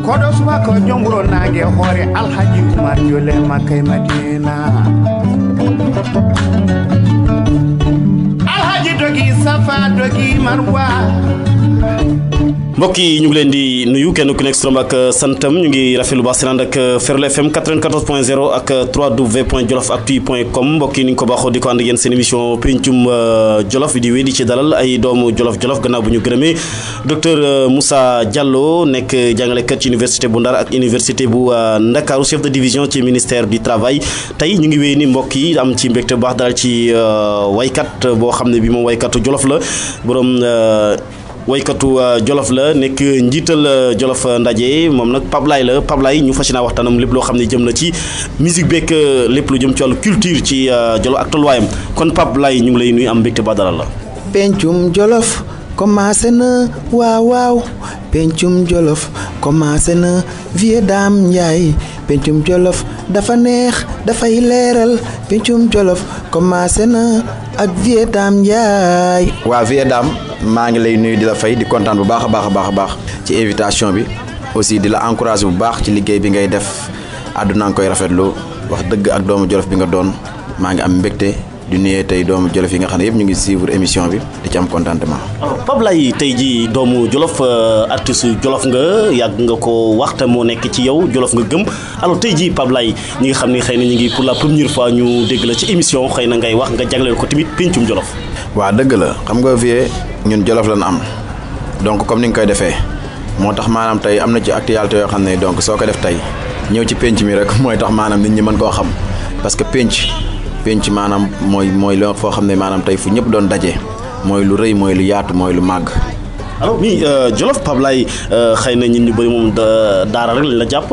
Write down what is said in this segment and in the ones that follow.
kodo suba ko jomburo nange hore alhaji Umar Jole Makay Madina alhaji dogi safa dogi marwa mbokk yi ñu ngi leen di nuyu kenn ku nekk turam ak santam ñu ngi rafetlu baax seen ànd ak Ferlo FM 94.0 ak www.jolofactu.com mbokk yi ni ñu ko baaxoo di ko ànd ak yéen seen émission pencum Jolof di wéy di ci dalal ay doomu Jolof gannaaw bu ñu gërëmee docteur Moussa Diallo nekk jàngalekat ci université bu Ndar ak université bu Ndakaaru chef de division ci ministère du travail tey ñu ngi wéy ni mbokk yi am ci mbégte bu baax daal ci waykat boo xam ne bi moom waykatu Jolof la borom waykatu Jolof la nekk njiital Jolof ndaje moom nag Pape Laye ñu fas yéene waxtaanam lépp loo xam ne jëm na ci musique beeg lépp lu jëm ci wàllu culture ci Jolof ak tolluwaayam kon Pape Laye ñu ngi lay nuyu am mbégte ba dalal la. pencum Jolof commencé na waaw pencum Jolof commencé na Vieux Dame Ndiaye pencum Jolof dafa neex dafay leeral pencum Jolof commencé na ak Vieux Dame Ndiaye. waa Vieux Dame maa ngi lay nuyu di la fay di kontaan bu baax a baax ci invitation bi aussi di la encourager bu baax ci liggéey bi ngay def àdduna nga koy rafetlu wax dëgg ak doomu Jolof bi nga doon maa ngi am mbégte di nuyee tey doomu Jolof yi nga xam ne yëpp ñu ngi suivre émission bi di ci am contentement. alors Pape Laye tey ji doomu Jolof artiste Jolof nga yàgg nga ko waxta moo nekk ci yow Jolof nga gëm alors tey ji Pape Laye ñi nga xam ne xëy na ñu ngi pour la première fois ñu dégg la ci émission xëy na ngay wax nga jagleel ko tamit pencum Jolof. waa dëgg la xam nga Vieux ñun Jolof lañ am donc comme ni nga koy defee moo tax maanaam tey am na ci actualité yoo xam ne donc soo ko def tey ñëw ci penc mi rek mooy tax maanaam nit ñi mën koo xam parce que penc maanaam mooy loo foo xam ne maanaam tey fu ñëpp doon daje mooy lu rëy mooy lu yaatu mooy lu màgg. alors mi Jolof Pape Laye xëy na ñun ñu bëri moom daara rek lañ la jàpp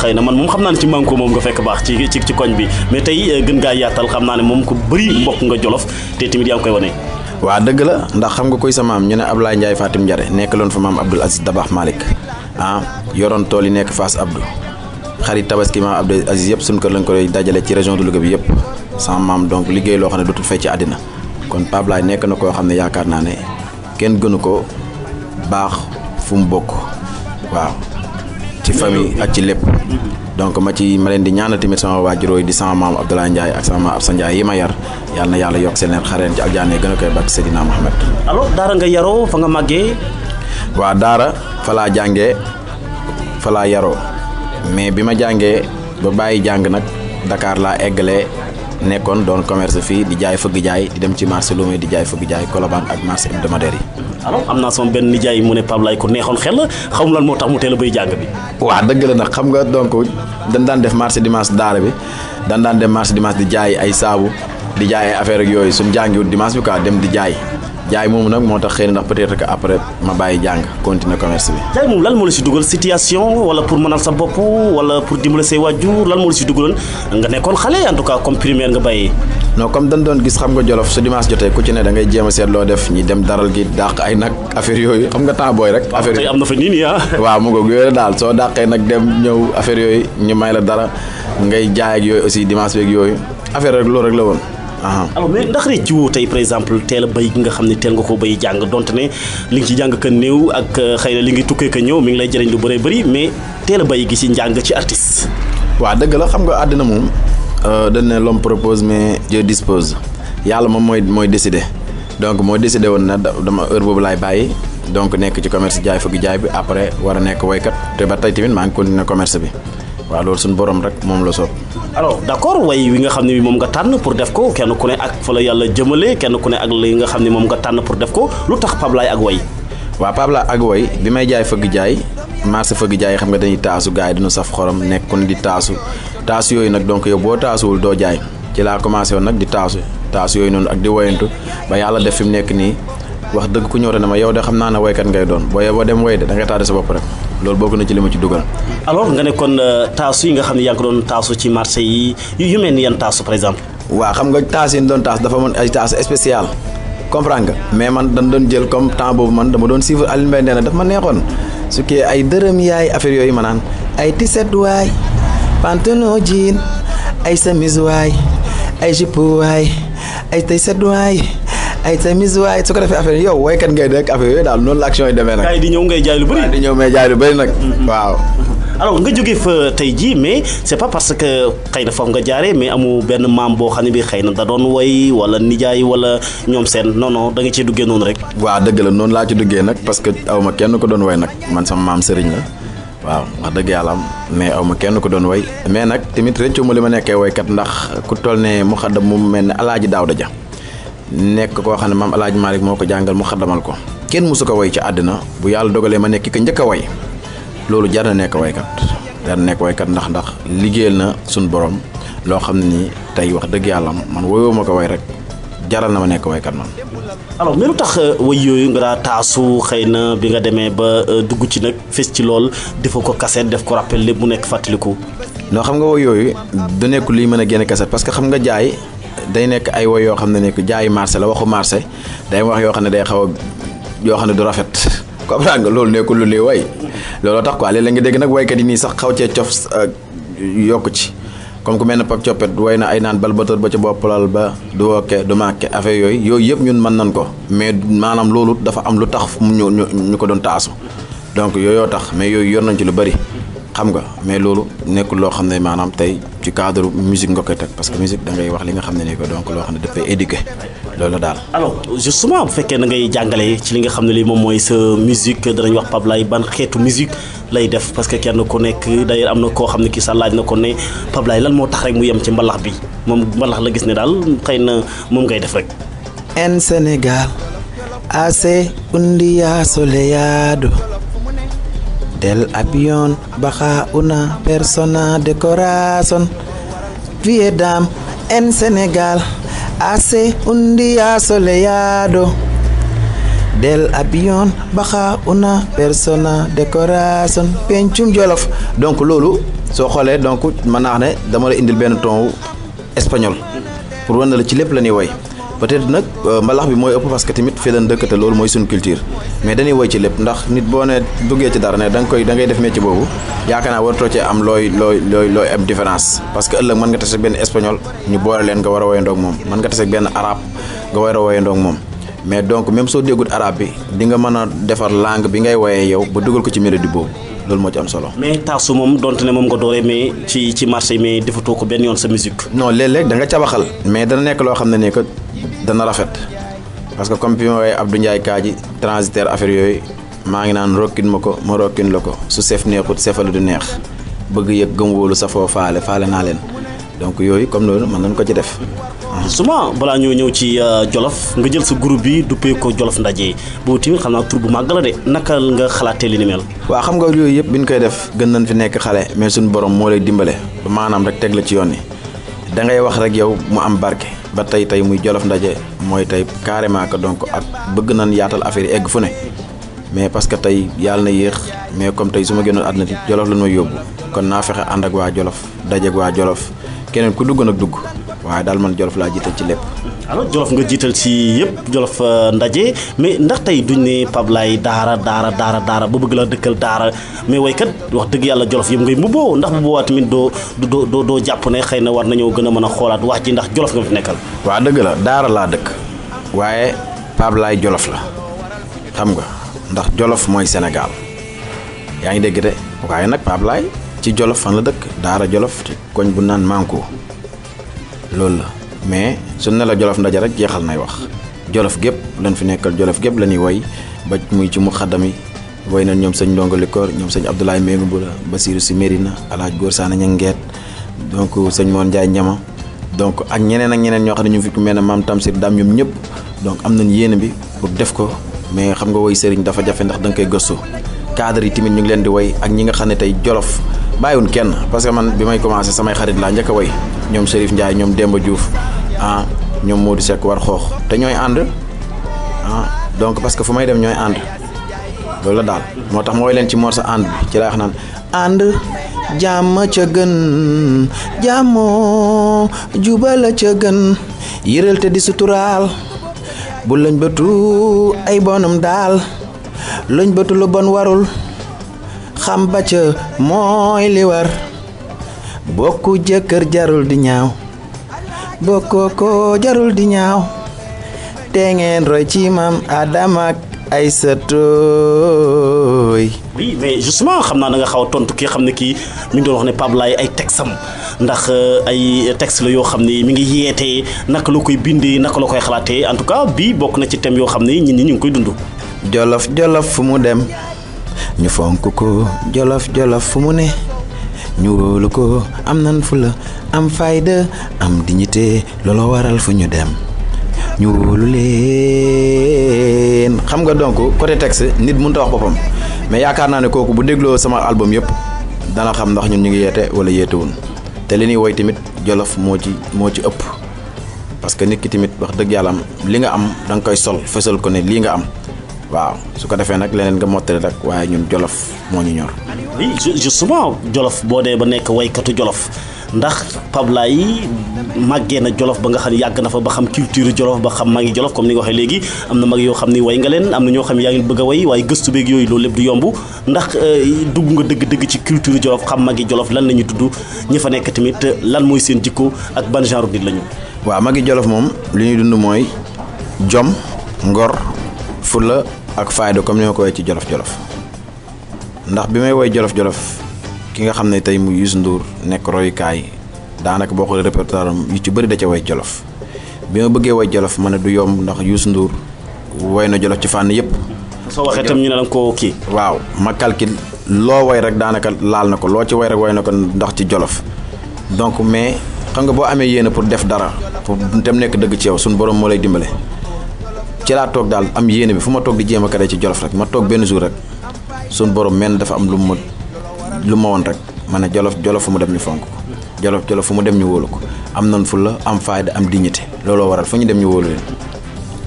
xëy na man moom xam naa ne ci manko moom nga fekk baax ci koñ bi mais tey gën ngaa yaatal xam naa ne moom ko bëri mbokk nga Jolof te tamit yaa ngi koy wane. waa dëgg la ndax xam nga koy sa maam ñu ne Ablaye Ndiaye Fatim Ndiare nekk loon fa maam Abdoul Aziz Dabax Malick yoroon tool yi nekk Fass Abdou xarit tabaski maam Abdoul Aziz yëpp suñu kër lañ koy dajale ci région de Louga bi yëpp sama maam donc liggéey loo xam ne dootul fay ci àddina kon Pape Laye nekk na koo xam ne yaakaar naa ne kenn gënu ko baax fu mu bokk waaw ci famille ak ci lépp donc ma leen di ñaanal tamit sama waajuroo di sama maam Abdoulaye Ndiaye ak sama maam Absa Ndiaye yi ma yar yàlla na yàlla yokk seen leer xareen ci aljaane gën a koy bàkk Seydina Mohamed. alors daara nga yaroo fa nga màggee. waa daara fa laa jàngee fa laa yaroo mais bi ma jàngee ba bàyyi jàng nag Dakar laa eggalee nekkoon doon commerce fii di jaay fëgg jaay di dem ci marché Lomé di jaay fëgg jaay Colobane ak marché hebdomadaire yi. alors am naa sama benn nijaay mu ne Pape Laye ko neexoon xel xamul lan moo tax mu teel a bay jàng bi. waaw dëgg la nag xam nga donc dañ daan def marché dimanche daara bi daan dem marché dimanche di jaay ay saabu di jaay ay affaire ak yooyu suñ jàngiwut dimanche bi quoi dem di jaay moomu nag moo tax xëy na ndax peut-être que après ma bàyyi jàng continuer commerce bi. jaay moom lan moo la si dugal situation wala pour mënal sa bopp wala pour dimbale say waajur lan moo la si dugaloon nga nekkoon xale en tout cas comme primaire nga bàyyee. non comme dañ doon gis xam nga Jolof su dimanche jotee ku ci ne da ngay jéem a seet loo def ñi dem daral gi dàq ay nag affaire yooyu xam nga temps booy rek. affaire yooyu am na fa nii waaw mu ngoog yooyu daal soo dàqee nag dem ñëw affaire yooyu ñu may la dara ngay jaay ak yooyu aussi dimanche beeg yooyu affaire rek loolu rek la woon. alors mais ndax rek jiwoo tey par exemple teel a béy gi nga xam ne teel nga ko béy jàng donte ne li nga ci jàng ka néew ak xëy na li ngi tukkee ka ñëw mi ngi lay jëriñ lu bëree bëri mais teel a béy gi ci njàng ci artiste. waaw dëgg la xam nga àddina moom dañ ne l'homme propose mais Dieu dispose yàlla moom mooy décider donc moo décidé woon na dama heure boobu laay bàyyi donc nekk ci commerce jaay fëgg jaay bi après war a nekk woykat te ba tey tamit maa ngi continuer commerce bi waaw loolu suñu borom rek moom la soob. alors d'accord way wi nga xam ne moom nga tànn pour def ko kenn ku ne ak fa la yàlla jëmale kenn ku ne ak li nga xam ne moom nga tànn pour def ko lu tax Pape Laye ak way. waaw Pape Laye ak way bi may jaay fëgg jaay marché fëgg jaay xam nga dañuy taasu gars yi dañu saf xorom nekkoon di taasu yooyu nag donc yow boo taasuwul doo jaay ci laa commencé woon nag di taasu yooyu noonu ak di woyantu ba yàlla def fi mu nekk nii wax dëgg ku ñëw te ne ma yow de xam naa ne waykat ngay doon boo dem way de da ngay taade sa bopp rek loolu bokk na ci li ma ci dugal. alors nga ne kon taasu yi nga xam ne yaa ngi ko doon taasu ci marché yi yu mel ni yan taasu par exemple. waaw xam nga taas yi ñu doon taas dafa mën ay taas spécial comprendre nga mais man dañ doon jël comme temps boobu man dama doon suivre Alioune Mbaye nee na daf ma neexoon su kii ay dërëm yaay affaire yooyu ma naan ay tiset waay pantalon jean ay chemise waay ay jupe waay ay tayset waay ay sa mis waay su ko defee affaire yow waykat ngay rek affaire yooyu daal noonu la action yi demee nag. gars yi di ñëw ngay jaay lu bëri. di ñëw may jaay lu bëri nag. waaw. alors nga jógee fa tey jii mais c'est pas parce que xëy na foofu nga jaaree mais amu benn maam boo xam ne bi xëy na da doon woy wala nijaay wala ñoom seen non da nga cee duggee noonu rek. waaw dëgg la noonu laa ci duggee nag parce que aw ma kenn ko doon woy nag man sama maam sëriñ la waaw wax dëgg yàlla am mais aw ma kenn ko doon woy mais nag tamit rëccu ma li ma nekkee woykat ndax ku toll ne mu xaddam mu mel ne Alaaji Daawda Ja nekk koo xam ne maam Alaaji Malick moo ko jàngal mu xaddamal ko kenn musu ko woy ci àddina bu yàlla dogalee ma nekk ko njëkk a woy loolu jar na nekk waykat ndax liggéeyal na suñ borom loo xam ne nii tey wax dëgg yàlla man woyoo ma ko way rek jaral na ma nekk waykat man. alors mais lu tax way yooyu nga daa taasu xëy na bi nga demee ba dugg ci nag fes ci lool defoo ko cassette def ko rappel lépp mu nekk fàttaliku. non xam nga woy yooyu du nekk luy mën a génne cassette parce que xam nga jaay day nekk ay woy yoo xam ne nekk jaayi marché la waxu marché day wax yoo xam ne day xaw a yoo xam ne du rafet. comprendre nga loolu nekkul lu lii way looloo tax quoi léeg-léeg nga dégg nag waykat yi nii sax xaw cee cof yokku ci comme ku mel ne Pape Coppet way na ay naan bal bëtër ba ca boppalal ba du wokke du màkke affaire yooyu yëpp ñun mën nañ ko mais maanaam loolu dafa am lu tax ñu ko doon taasu donc yooyoo tax mais yooyu yor nañ ci lu bari xam nga mais loolu nekkul loo xam ne maanaam tey ci cadre musique nga koy teg parce que musique da ngay wax li nga xam ne ni ko donc loo xam ne dafay éduquer loolu daal. alors justement bu fekkee da ngay jàngale ci li nga xam ne lii moom mooy sa musique danañ wax Pape Laye ban xeetu musique lay def parce que kenn ku nekk d'ailleurs am na koo xam ne kii sax laaj na ko ne Pape Laye lan moo tax rek mu yem ci mbalax bi moom mbalax la gis ne daal xëy na moom ngay def rek. En Sénégal hace un día soleado del avión baja una persona de corazón Vietnam en Sénégal hace un día soleado del avión baja una persona de corazón pencum Jolof. donc loolu soo xoolee donc mën naa ne dama la indil benn ton espagnol pour wan na la ci lépp la ñuy woy peut-être nag mbalax bi mooy ëpp parce que tamit fii leen dëkk te loolu mooy suñu culture mais dañuy woy ci lépp ndax nit boo ne duggee ci dara ne da ngay def métier boobu yaakaar naa waratoo cee am looy am différence parce que ëllëg mën nga tase benn espagnol ñu boole leen nga war a woyandoog moom mën nga tase benn arabe nga war a woyandoog moom mais donc même soo déggut arabe bi di nga mën a defar langue bi ngay woyee yow ba dugal ko ci mélodie boobu loolu moo ci am solo. mais taasu moom donte ne moom nga dooree mais ci marché yi mais defatoo ko benn yoon sa musique. non léeg-léeg da nga cabaxal mais dana nekk loo xam ne nii que dana rafet parce que comme bi ma woowee Abdou Ndiaye Kaaji transitaire affaire yooyu maa ngi naan rokkin ma ko ma rokkin la ko su sef neexut sefalu du neex bëgg yëg gëm wóolu safoo faale naa leen donc yooyu comme loolu mën nañ ko ci def. souvent balaa ñoo ñëw ci Jolof nga jël sa groupe bi duppee ko Jolof Ndaje boobu tamit xam naa tur bu màgg la de naka nga xalaatee li ni mel. waaw xam nga yooyu yëpp bi ñu koy def gën nañ fi nekk xale mais suñu borom moo lay dimbale ba maanaam rek teg la ci yoon yi da ngay wax rek yow mu am barke ba tey muy Jolof Ndaje mooy tey carrément que donc ak bëgg nañ yaatal affaire yi egg fu ne mais parce que tey yàlla na yéex mais comme tey su ma génnoon àdduna ci Jolof la may yóbbu kon naa fexe ànd ak waa Jolof daje ak waa Jolof keneen ku dugg nag dugg waaye daal man Jolof laa jiital ci lépp. alors Jolof nga jiital ci yëpp Jolof Ndaje mais ndax tey duñ ne Pape Laye daara ba bëgg la dëkkal daara mais waykat wax dëgg yàlla Jolof yëpp ngay mbubboo ndax bu boobaa tamit doo jàpp ne xëy na war nañoo gën a mën a xoolaat wax ji ndax Jolof nga fi nekkal. waaw dëgg la daara laa dëkk waaye Pape Laye Jolof la xam nga ndax Jolof mooy Sénégal yaa ngi dégg de waaye nag Pape Laye ci Jolof fan la dëkk daara Jolof ci koñ bu naan Manko loolu la mais su ne la Jolof Ndaje rek jeexal nay wax Jolof gépp lañ fi nekkal Jolof gépp la ñuy woy ba muy ci mu xaddam yi woy nañ ñoom sëñ Ndongo Likor ñoom sëñ Abdoulaye Mengu Bula Basiru Si Mérina Alaaj Góor Saana Ñangeet donc sëñ Moon Njaay Ñama donc ak ñeneen ñoo xam ne ñu fi ku mel ne Maam Tamsir Dam ñoom ñëpp donc am nañ yéene bi pour def ko mais xam nga woy sëriñ dafa jafe ndax da nga koy gëstu cadre yi tamit ñu ngi leen di woy ak ñi nga xam ne tey Jolof bàyyiwun kenn parce que man bi may commencé samay xarit laa njëkk a woy ñoom Chérif Ndiaye ñoom Demba Diouf ñoom Modou Seck war xoox te ñooy ànd donc parce que fu may dem ñooy ànd loolu la daal moo tax ma woy leen ci morceau ànd bi ci laa wax naan ànd jàmm ca gën jàmmoo jubala ca gën yëral te di suturaal bu lañ bëtu ay bonum daal lañ bëtu lu bon warul xam ba ca mooy li war bokku jëkkër jarul di ñaaw bokkoo ko jarul di ñaaw te ngeen roy ci maam Adama ak Aïssatoy. oui mais justement xam naa da nga xaw a tontu ki xam ne kii mi ngi doon wax ne Pape Laye ay texam ndax ay texte la yoo xam ne mi ngi yeetee naka la koy bindee naka la koy xalaatee en tout cas bii bokk na ci thème yoo xam ne ñit ñi ñu ngi koy dund. jolof jolof fu mu dem ñu fonk ko jolof jolof fu mu ne ñu wóolu ko am nan fu la am fayda am dignité looloo waral fu ñu dem ñu wóolu leen. xam nga donc côté texte nit mënut a wax boppam mais yaakaar naa ne kooku bu dégloo sama album yëpp dana xam ndax ñun ñu ngi yeete wala yeetewun te li ñuy woy tamit jolof moo ci ëpp parce que nit ki tamit wax dëgg yàlla am li nga am da nga koy sol fësal ko ne lii nga am waaw su ko defee nag leneen nga mottali rek waaye ñun jolof moo ñu ñor. oui justement jolof boo dee ba nekk waykatu jolof ndax Pape Laye màggee na jolof ba nga xam ne yàgg na fa ba xam culture jolof ba xam magi jolof comme ni nga waxee léegi am na mag yoo xam ni way nga leen am na ñoo xam ne yaa ngi bëgg a way waaye gëstu beeg yooyu loolu lépp du yomb ndax dugg nga dëgg-dëgg ci culture jolof xam magi jolof lan la ñuy tudd ñi fa nekk tamit lan mooy seen jikko ak ban genre nit la ñu. waaw magi jolof moom li ñuy dund mooy jom ngor fulla ak fayda comme ni ma ko woy ci jolof-jolof ndax bi may woy jolof-jolof ki nga xam ne tey mu Youssou Ndour nekk royukaay daanaka boo xoolee répertoire am yu ci bëri da ca woy jolof bi ma bëggee woy jolof ma ne du yomb ndax Youssou Ndour woy na jolof ci fànn yëpp. soo waxee tam ñu ne la ko kii. waaw ma calcul loo woy rek daanaka laal na ko loo ci woy rek woy na ko ndax ci jolof donc mais xam nga boo amee yéene pour def dara pour dem nekk dëgg ci yow suñu borom moo lay dimbale. ci laa toog daal am yéene bi fu ma toog di jéem a kare ci jolof rek ma toog benn jour rek suñ borom mel dafa am lu ma woon rek ma ne jolof fu mu dem ñu fonk ko jolof fu mu dem ñu wóolu ko am nan fu la am fayda am dignité looloo waral fu ñu dem ñu wóolu leen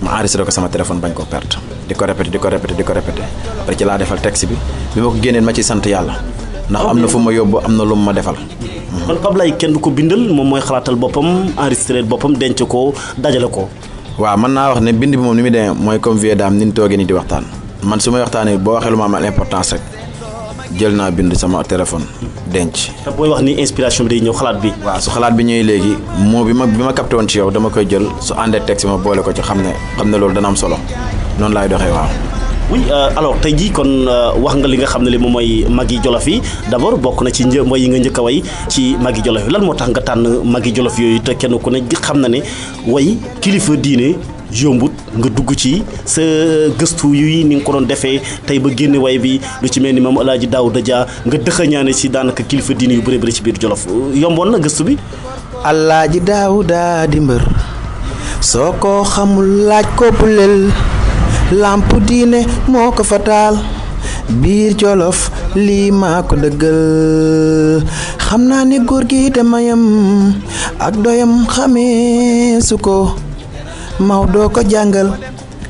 ma enregistré ko sama téléphone bañ ko perte di ko répété pare ci laa defal texte bi ma ko génneen ma ci sant yàlla ndax am na fu ma yóbbu am na lu ma defal. kon Pape Laye kenn du ko bindal moom mooy xalaatal boppam enregistré boppam denc ko dajale ko. waaw mën naa wax ne bind bi moom ni muy demee mooy comme vieux dame ni ñu toogee nii di waxtaan man su may waxtaanee boo waxee lu ma amal importance rek jël naa bind sama téléphone denc. te booy wax ni inspiration bi day ñëw xalaat bi. waaw su xalaat bi ñëwee léegi moo bi ma capté woon ci yow dama koy jël su àndee texte ma boole ko ci xam ne loolu dana am solo noonu laay doxee waaw. oui alors tey jii kon wax nga li nga xam ne li moom mooy magi jolof yi d'abord bokk na ci mooy yi nga njëkk a way ci magi jolof yi lan moo tax nga tànn magi jolof yooyu te kenn ku ne xam na ne way kilifa diine yombut nga dugg ci sa gëstu yi ni nga ko doon defee tey ba génne way bi lu ci mel ni moom Alaaji Daawuda Dia nga dëxañaane ci daanaka kilifa diine yu bëri ci biir jolof yomboon na gëstu bi. Alaaji Daawuda di mbër soo ko xamul laaj ko bulel lamp diine moo ko fa taal biir jolof lii maa ko dëggal xam naa ne góor gi demayam ak doyam xamee su ko Maodo ko jàngal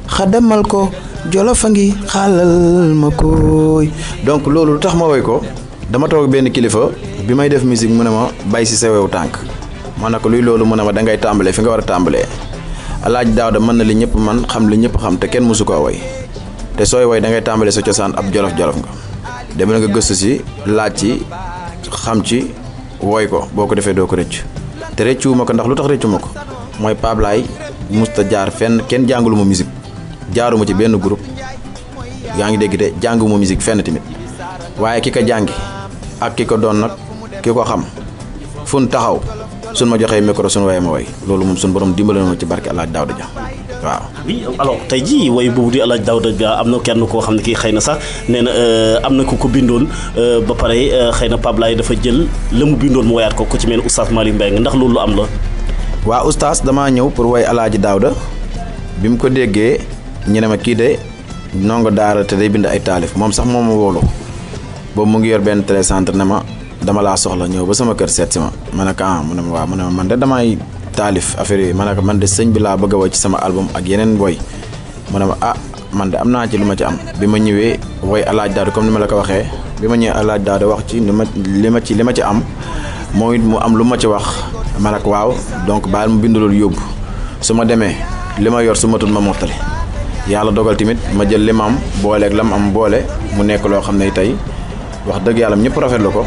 xadamal ko jolof a ngi xaalal ma koy donc loolu lu tax ma woy ko dama toog benn kilifa bi may def musique mu ne ma bay si sa wew tànk ma ne ko luy loolu mu ne ma dangay tàmbalee fi nga war a tàmbalee Alaaji Daawda mën na li ñëpp man xam li ñëpp xam te kenn mësu koo woy te sooy woy da ngay tàmbalee sa cosaan ab jolof-jolof nga dem na nga gëstu si laaj ci xam ci woy ko boo ko defee doo ko rëcc te rëccu ma ko ndax lu tax rëccu ma ko mooy Pape Laye musta jaar fenn kenn jàngalu ma musique jaaruma ci benn groupe yaa ngi dégg de jànguma musique fenn tamit waaye ki ko jàngi ak ki ko doon nag ki ko xam fun taxaw suñ ma joxee micro suñ waye ma way loolu moom suñ borom dimbale na ci barke Alaaji Daawda Dia waaw. oui alors tey jii way boobu di Alaaji Daawda Dia am na kenn koo xam ne kii xëy na sax nee na am na ku ko bindoon ba pare xëy na Pape Laye dafa jël la mu bindoon mu wayaat ko ku ci mel oustaz Malick Mbengue ndax loolu am la. waa oustaz damaa ñëw pour way Alaaji Daawda bi mu ko déggee ñu ne ma kii de ndongo daara te day bind ay taalif moom sax moo ma wóolu boobu mu ngi yor benn télécentre ne ma dama laa soxla ñëw ba sama kër seet si ma ne ko mu ne ma waaw mu ne ma man de damay taalif affaire yi ma ne ko man de sëñ bi laa bëgg a woy ci sama album ak yeneen woy mu ne ma man de am naa ci lu ma ci am bi ma ñëwee woy Alaaji Daawda comme ni ma la ko waxee bi ma ñëwee Alaaji Daawda wax ci li ma ci am mooy mu am lu ma ci wax ma ne ko waaw donc baal mu bind loolu yóbbu su ma demee li ma yor su ma tut ma mottali yàlla dogal tamit ma jël li ma am booleeg la ma am boole mu nekk loo xam ne tey wax dëgg yàlla ñëpp rafetlu ko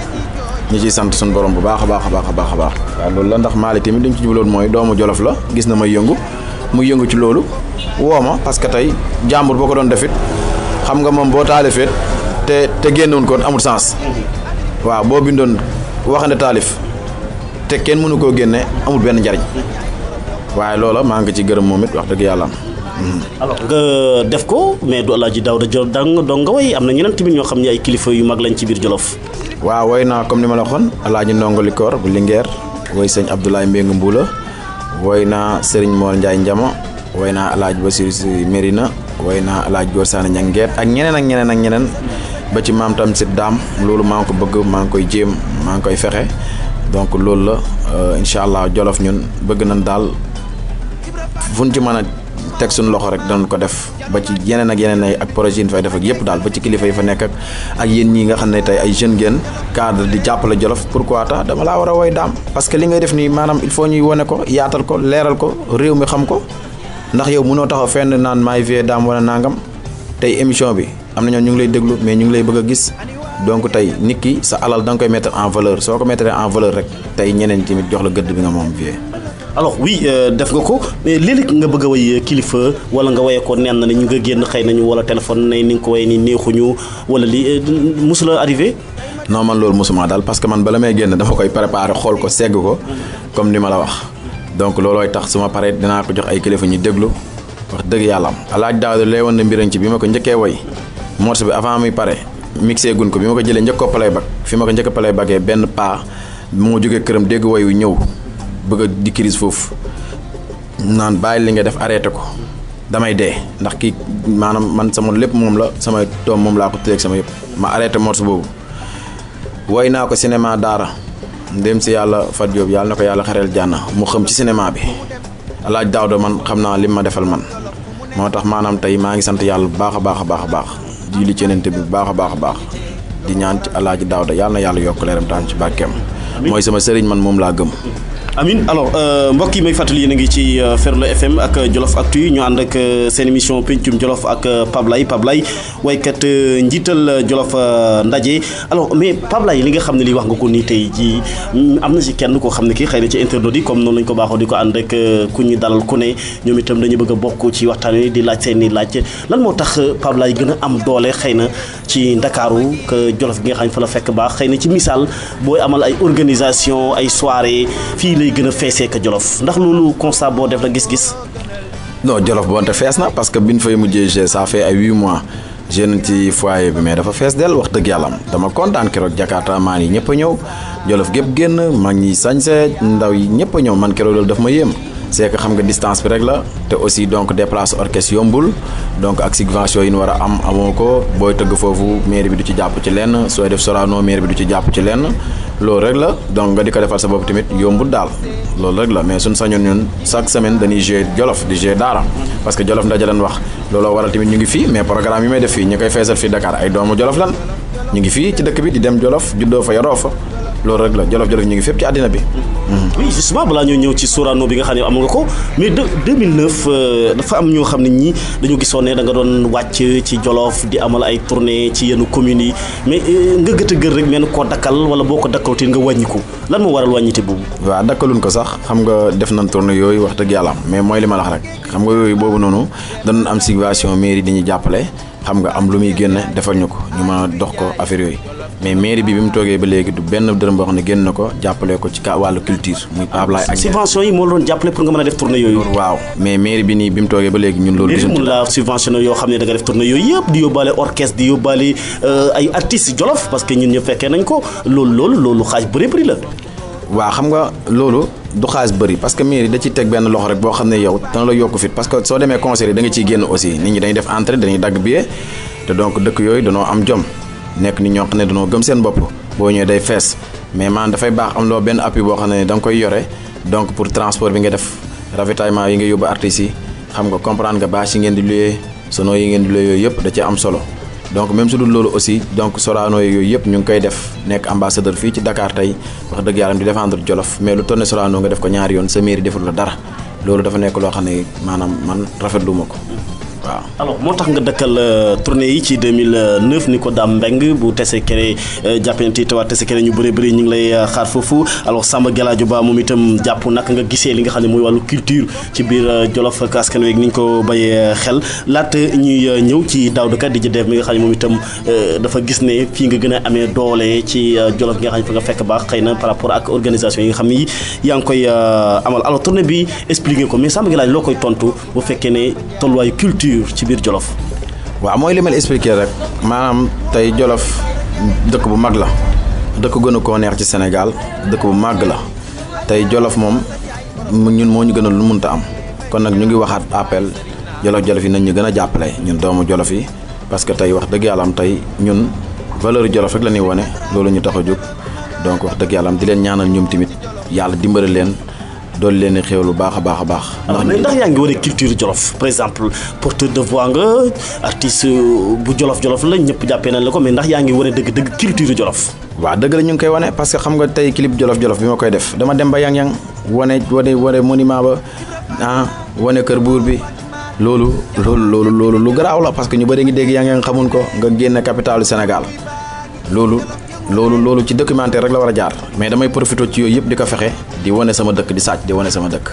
ñu ciy sant suñu borom bu baax a baax a baax a baax a baax waaw loolu la ndax Malick tamit li ñu ci jubaloon mooy doomu jolof la gis na may yëngu muy yëngu ci loolu woo ma parce que tey jàmbur boo ko doon defit xam nga moom boo taalifee te génnoon kon amul sens waaw boo bindoon waxande taalif te kenn mënu koo génne amul benn njariñ waaye loola maa ngi ci gërëm moom it wax dëgg yàlla. alors nga def ko mais du Alaaji Daouda Jolof dong nga way am na ñeneen tamit ñoo xam ne ay kilifa yu mag lañ ci biir Jolof. waaw woy naa comme ni ma la waxoon Alaaji Ndongo Likor bu Linguère woy sëñ Abdoulaye Mbengue Mbuula woy naa Serigne Mor Ndiaye Njama woy naa Alaaji Basiru Si Mérina woy naa Alaaji Góor Saane Ñangeet ak ñeneen ba ci maam tam si daam loolu maa ngi ko bëgg maa ngi koy jéem maa ngi koy fexe donc loolu la incha allah Jolof ñun bëgg nañ daal fuñ ci mën a teg suñu loxo rek danañ ko def ba ci yeneen ak projet yi ñu fay def ak yëpp daal ba ci kilifa yi fa nekk ak yéen ñii nga xam ne tey ay jeunes ngeen cadre di jàppale Jolof pourquoi ta dama laa war a woy daam parce que li ngay def nii maanaam il faut ñuy wone ko yaatal ko leeral ko réew mi xam ko ndax yow mënoo taxaw fenn naan maay vie daam wala nangam tey émission bi am na ñoo ñu ngi lay déglu mais ñu ngi lay bëgg a gis donc tey nit ki sa alal da nga koy mettre en valeur soo ko mettre en valeur rek tey ñeneen tamit jox la gëdd bi nga moom vie. alors oui def nga ko mais léeg-léeg nga bëgg a way kilifa wala nga waye ko nen na ne ñu nga génn xëy nañu wala téléphone ne ni nga ko waye ni neexuñu wala li mosula arrivé. non man loolu mosuma daal parce que man bala may génn dama koy préparer xool ko segg ko comme ni ma la wax donc loolooy tax su ma paree dinaa ko jox ay kilifa ñu déglu wax dëgg yàlla am Alaaji Daouda lay woon na mbirañ ci bi ma ko njëkkee woy morceau bi avant muy pare mixé gun ko bi ma ko jëlee njëkk ko playback fi ma ko njëkk a playbackee benn paa moo jógee këram dégg woy wi ñëw bëgg a di crise foofu naan bàyyi li nga def arrêté ko damay dee ndax kii maanaam man sama lépp moom la sama doom moom laa ko tuddee sama yëpp ma arrêté morceau boobu woy naa ko cinéma daara ndem si yàlla Fat Diop yàlla na ko yàlla xareel jànna mu xam ci cinéma bi Alaaji Daouda man xam naa lim ma defal man moo tax maanaam tey maa ngi sant yàlla bu baax a baax di li ci yenente bi bu baax a baax di ñaan ci Alaaji Daouda yàlla na yàlla yokk leeram taan ci barkeem mooy sama sëriñ man moom laa gëm. amin alors mbokk yi may fàttali yéen a ngi ci Ferlo FM ak Jolof Actu ñu ànd ak seen émission pencum Jolof ak Pape Lay waykat njiital Jolof ndaje alors mais Pape Lay li nga xam ne li wax nga ko nii tey jii am na si kenn koo xam ne kii xëy na ci internaute yi comme noonu lañ ko baaxoo di ko ànd ak ku ñu dalal ku ne ñoom itam dañu bëgg a bokk ci waxtaan wi di laaj seen i laaj lan moo tax Pape Lay gën a am doole xëy na ci Ndakaaru que Jolof gi nga xam ne fa la fekk baax xëy na ci misaal booy amal ay organisation ay soirée fii lay gën a feesee ka Jolof ndax loolu constat boo def la gis-gis. non Jolof bonte fees na parce que biñ fay mujjee g ça fait ay 8 mois jeune ci foyer bi mais dafa fees del wax dëgg yàlla am dama kontaan keroog Jakarta maan yi ñëpp a ñëw Jolof gépp génn mag ñi sañse ndaw yi ñëpp a ñëw man keroog loolu daf ma yéem c'est que xam nga distance bi rek la te aussi donc déplacer orchestre yombul donc ak subvention yi ñu war a am amoo ko booy tëgg foofu mairie bi du ci jàpp ci lenn sooy def Sorano mairie bi du ci jàpp ci lenn loolu rek la donc nga di ko defal sa bopp tamit yombul daal loolu rek la mais suñ sañoon ñun chaque semaine dañuy jouer Jolof di jouer Daara parce que Jolof ndaje lañ wax looloo waral tamit ñu ngi fii mais programme yi may def fii ñu koy feesal fii Dakar ay doomu Jolof lan ñu ngi fii ci dëkk bi di dem Jolof juddoo fa yaroo fa loolu rek la Jolof ñu ngi fépp ci àddina bi. oui justement balaa ñoo ñëw ci Sorano bi nga xam ne am nga ko mais 2009 dafa am ñoo xam ne ñi dañu gisoon ne da nga doon wàcc ci Jolof di amal ay tournée ci yenn communes yi mais nga gët a gër rek mel koo dakkal wala boo ko dakkalutee nga wàññiku lan moo waral wàññite boobu. waaw dakkaluñ ko sax xam nga def nañ tournée yooyu wax dëgg yàlla mais mooy li ma la wax rek xam nga yooyu boobu noonu danañ am subvention mairie di ñu jàppale xam nga am lu muy génne defal ñu ko ñu ma dox ko affaire yooyu mais mairie bi mu toogee ba léegi du benn dërëm boo xam ne génn na ko jàppale ko ci wàllu culture muy Pape Lay ak subvention yi moo la doon jàppale pour nga mën a def tournée yooyu. waaw mais mairie bi nii bi mu toogee ba léegi ñun loolu mun la subventionné yoo xam ne da nga def tournée yooyu yëpp di yóbbaale orchestre di yóbbaale ay artistes Jolof parce que ñun ñëpp fekkee nañ ko loolu xaaj bëri la. waaw xam nga loolu du xaalis bëri parce que mairie da ciy teg benn loxo rek boo xam ne yow dana la yokku fit parce que soo demee concert yi da nga ciy génn aussi nit ñi dañuy def entrée dañuy dagg billet te donc dëkk yooyu danoo am jom nekk nit ñoo xam ne danoo gëm seen bopp boo ñëwee day fees mais man dafay baax am loo benn appui boo xam ne da nga koy yore donc pour transport bi nga def ravitaillement yi nga yóbbu artistes yi xam nga comprendre nga bâche yi ngeen di luyee sono yi ngeen di luyee yooyu yëpp da cee am solo donc même su dul loolu aussi donc Sorano yooyu yëpp ñu ngi koy def nekk ambassadeur fii ci Dakar tey wax dëgg yàlla di défendre Jolof mais lu toll ne Sorano nga def ko ñaari yoon sa mairie deful la dara loolu dafa nekk loo xam ne maanaam man rafetlu ma ko. waaw. alors moo tax nga dëkkal tournée yi ci 2009 ni ko Dame Mbeng bu tese kere jàppante te waa tese kere ñu bëri ñu ngi lay xaar foofu alors Samba Galadio Ba moom itam jàpp naka nga gisee li nga xam ne mooy wàllu culture ci biir Jolof ak askan wi ni ñu ko bàyyee xel laata ñuy ñëw ci Daouda Ka di jëdeef mi nga xam ne moom itam dafa gis ne fii nga gën a amee doole ci Jolof gi nga xam ne fa nga fekk baax xëy na par rapport ak organisation yi nga xam ni yaa ngi koy amal alors tournée bi expliqué ko mais Samba Galadio loo koy tontu bu fekkee ne tolluwaayu culture ci biir Jolof. waaw mooy li ma la expliqué rek maanaam tey Jolof dëkk bu mag la dëkk gënu koo neex ci Sénégal dëkk bu màgg la tey Jolof moom ñun moo ñu gënal lu mënta am kon nag ñu ngi waxaat appel Jolof yi nañ ñu gën a jàppale ñun doomu Jolof yi parce que tey wax dëgg yàlla am tey ñun valeur Jolof rek la ñuy wone loolu ñu tax a jóg donc wax dëgg yàlla am di leen ñaanal ñoom tamit yàlla dimbale leen. doolu leen di xéw lu baax a baax a baax. ndax yaa ngi wane culture Jolof par exemple porteur de voix nga artiste bu Jolof la ñëpp jàppee nañ la ko mais ndax yaa ngi wane dëgg culture Jolof. waaw dëgg la ñu ngi koy wane parce que xam nga tey clip Jolof bi ma koy def dama dem ba yang-yang wane monument ba wane kër buur bi loolu lu garaaw la parce que ñu bëri ngi dégg yang-yang xamun ko nga génn capitalu Sénégal loolu ci documentaire rek la war a jaar mais damay profité ci yooyu yëpp di ko fexe di wane sama dëkk di sàcc di wane sama dëkk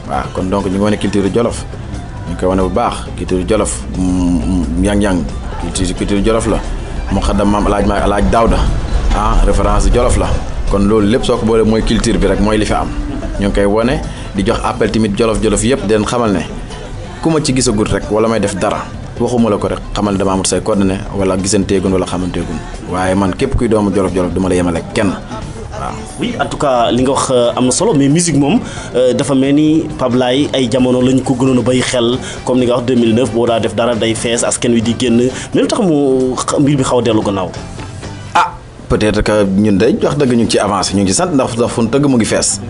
waaw kon donc ñu ngi wane culture Jolof ñu ngi koy wane bu baax culture Jolof yang-yang culture Jolof la mu xaddam maam alaaj Daouda référence Jolof la kon loolu lépp soo ko boolee mooy culture bi rek mooy li fi am ñu ngi koy wane di jox appel tamit Jolof yëpp di leen xamal ne ku ma ci gisagut rek wala may def dara waxuma la ko rek xamal dama amut say coordonnées wala gisanteegun wala xamanteegun waaye man képp kuy doomu Jolof duma la yemale kenn waaw. oui en tout cas li nga wax am na solo mais musique moom dafa mel ni Pape Laye ay jamono lañ ko gënoon a bay xel comme ni nga wax 2009 boo daa def dara day fees askan wi di génn mais lu tax mu mbir bi xaw a dellu gannaaw. peut-être que ñun day wax dëgg ñu ngi ci avancé ñu ngi ci sant ndax fu ñu tëgg mu ngi fees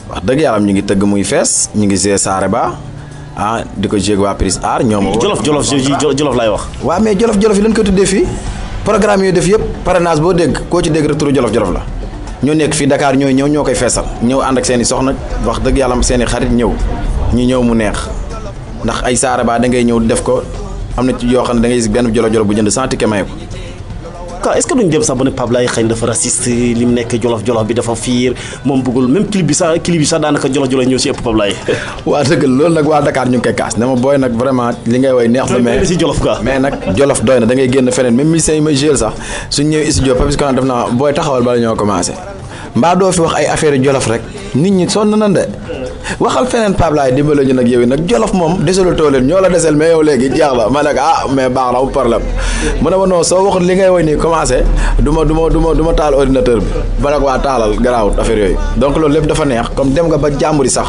wax dëgg yàlla ñu ngi tëgg muy fees ñu ngi see saare ba di ko jéeg waa Prise Art ñoom. Jolof laay wax. waaw mais Jolof yi lañ ko tuddee fii programme yooyu def yëpp parrainage boo dégg koo ci dégg rek turu Jolof la ñoo nekk fii Dakar ñooy ñëw ñoo koy feesal ñëw ànd ak seen i soxna wax dëgg yàlla seen i xarit ñëw ñu ñëw mu neex ndax ay saare ba da ngay ñëw def ko am na ci yoo xam ne da ngay gis benn Jolof bu jënd 100 ticket maye ko. est-ce que duñ dem sax ba ne Pape Laye xëy na dafa raciste li mu nekk Jolof bi dafa fiir moom bëggul même clip bi sax daanaka Jolof ñëw si ëpp Pape Laye. waa dëgg loolu nag waa Dakar ñu ngi koy kaas ne ma booy nag vraiment li ngay woy neex la mais nag Jolof doy na da ngay génn feneen même musiciens yi may jël sax suñ ñëwee studio Papis Konaté def na booy taxawal bala ñoo commencé mbaa doo fi wax ay affaire Jolof rek nit ñi sonn nañ de waxal feneen Pape Laye dimbale ñu nag yow nag Jolof moom desalu tooleen ñoo la desel mais yow léegi jeex la ma ne ko mais baax na bu problème mu ne ma non soo waxut li ngay woy nii commencé du ma taal ordinateur bi ba nag waa taalal garaawut affaire yooyu donc loolu lépp dafa neex comme dem nga ba jàmbur yi sax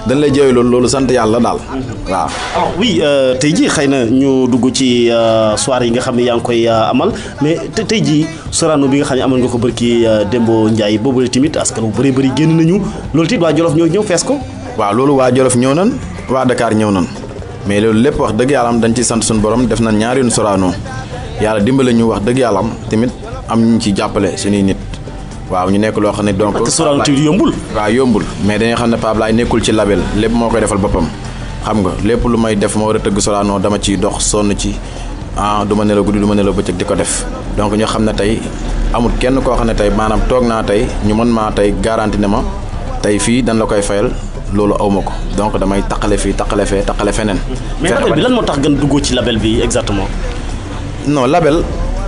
dañ lay jëy loolu sant yàlla daal waaw. alors oui tey jii xëy na ñu dugg ci soirée yi nga xam ne yaa ngi koy amal mais tey jii Sorano bi nga xam ne amal nga ko barki Dembo Ndiaye boobu tamit askan bu bëri génn nañu loolu tamit waa Jolof ñëw fees ko. waaw loolu waa Jolof ñëw nan waa Dakar ñëw nan mais loolu lépp wax dëgg yàlla am dañ ci sant suñu borom def nañ ñaari yoon Sorano yàlla dimbale ñu wax dëgg yàlla am tamit am ñu ci jàppale suñuy nit waaw ñu nekk loo xam ne donc. parce que Sorano tamit yombul. waaw yombul mais dañuy xam ne Pape Laye nekkul ci label lépp moo koy defal boppam xam nga lépp lu may def ma war a tëgg Sorano dama ciy dox sonn ci du ma nelaw guddi du ma nelaw bëccëg di ko def donc ñu xam ne tey amul kenn koo xam ne tey maanaam toog naa tey ñu mën maa tey garanti ne ma tey fii dañ la koy fayal loolu awma ko donc damay taqale fii taqale fee taqale feneen. mais label bi lan moo tax gën duggoo ci label bi exactement. non label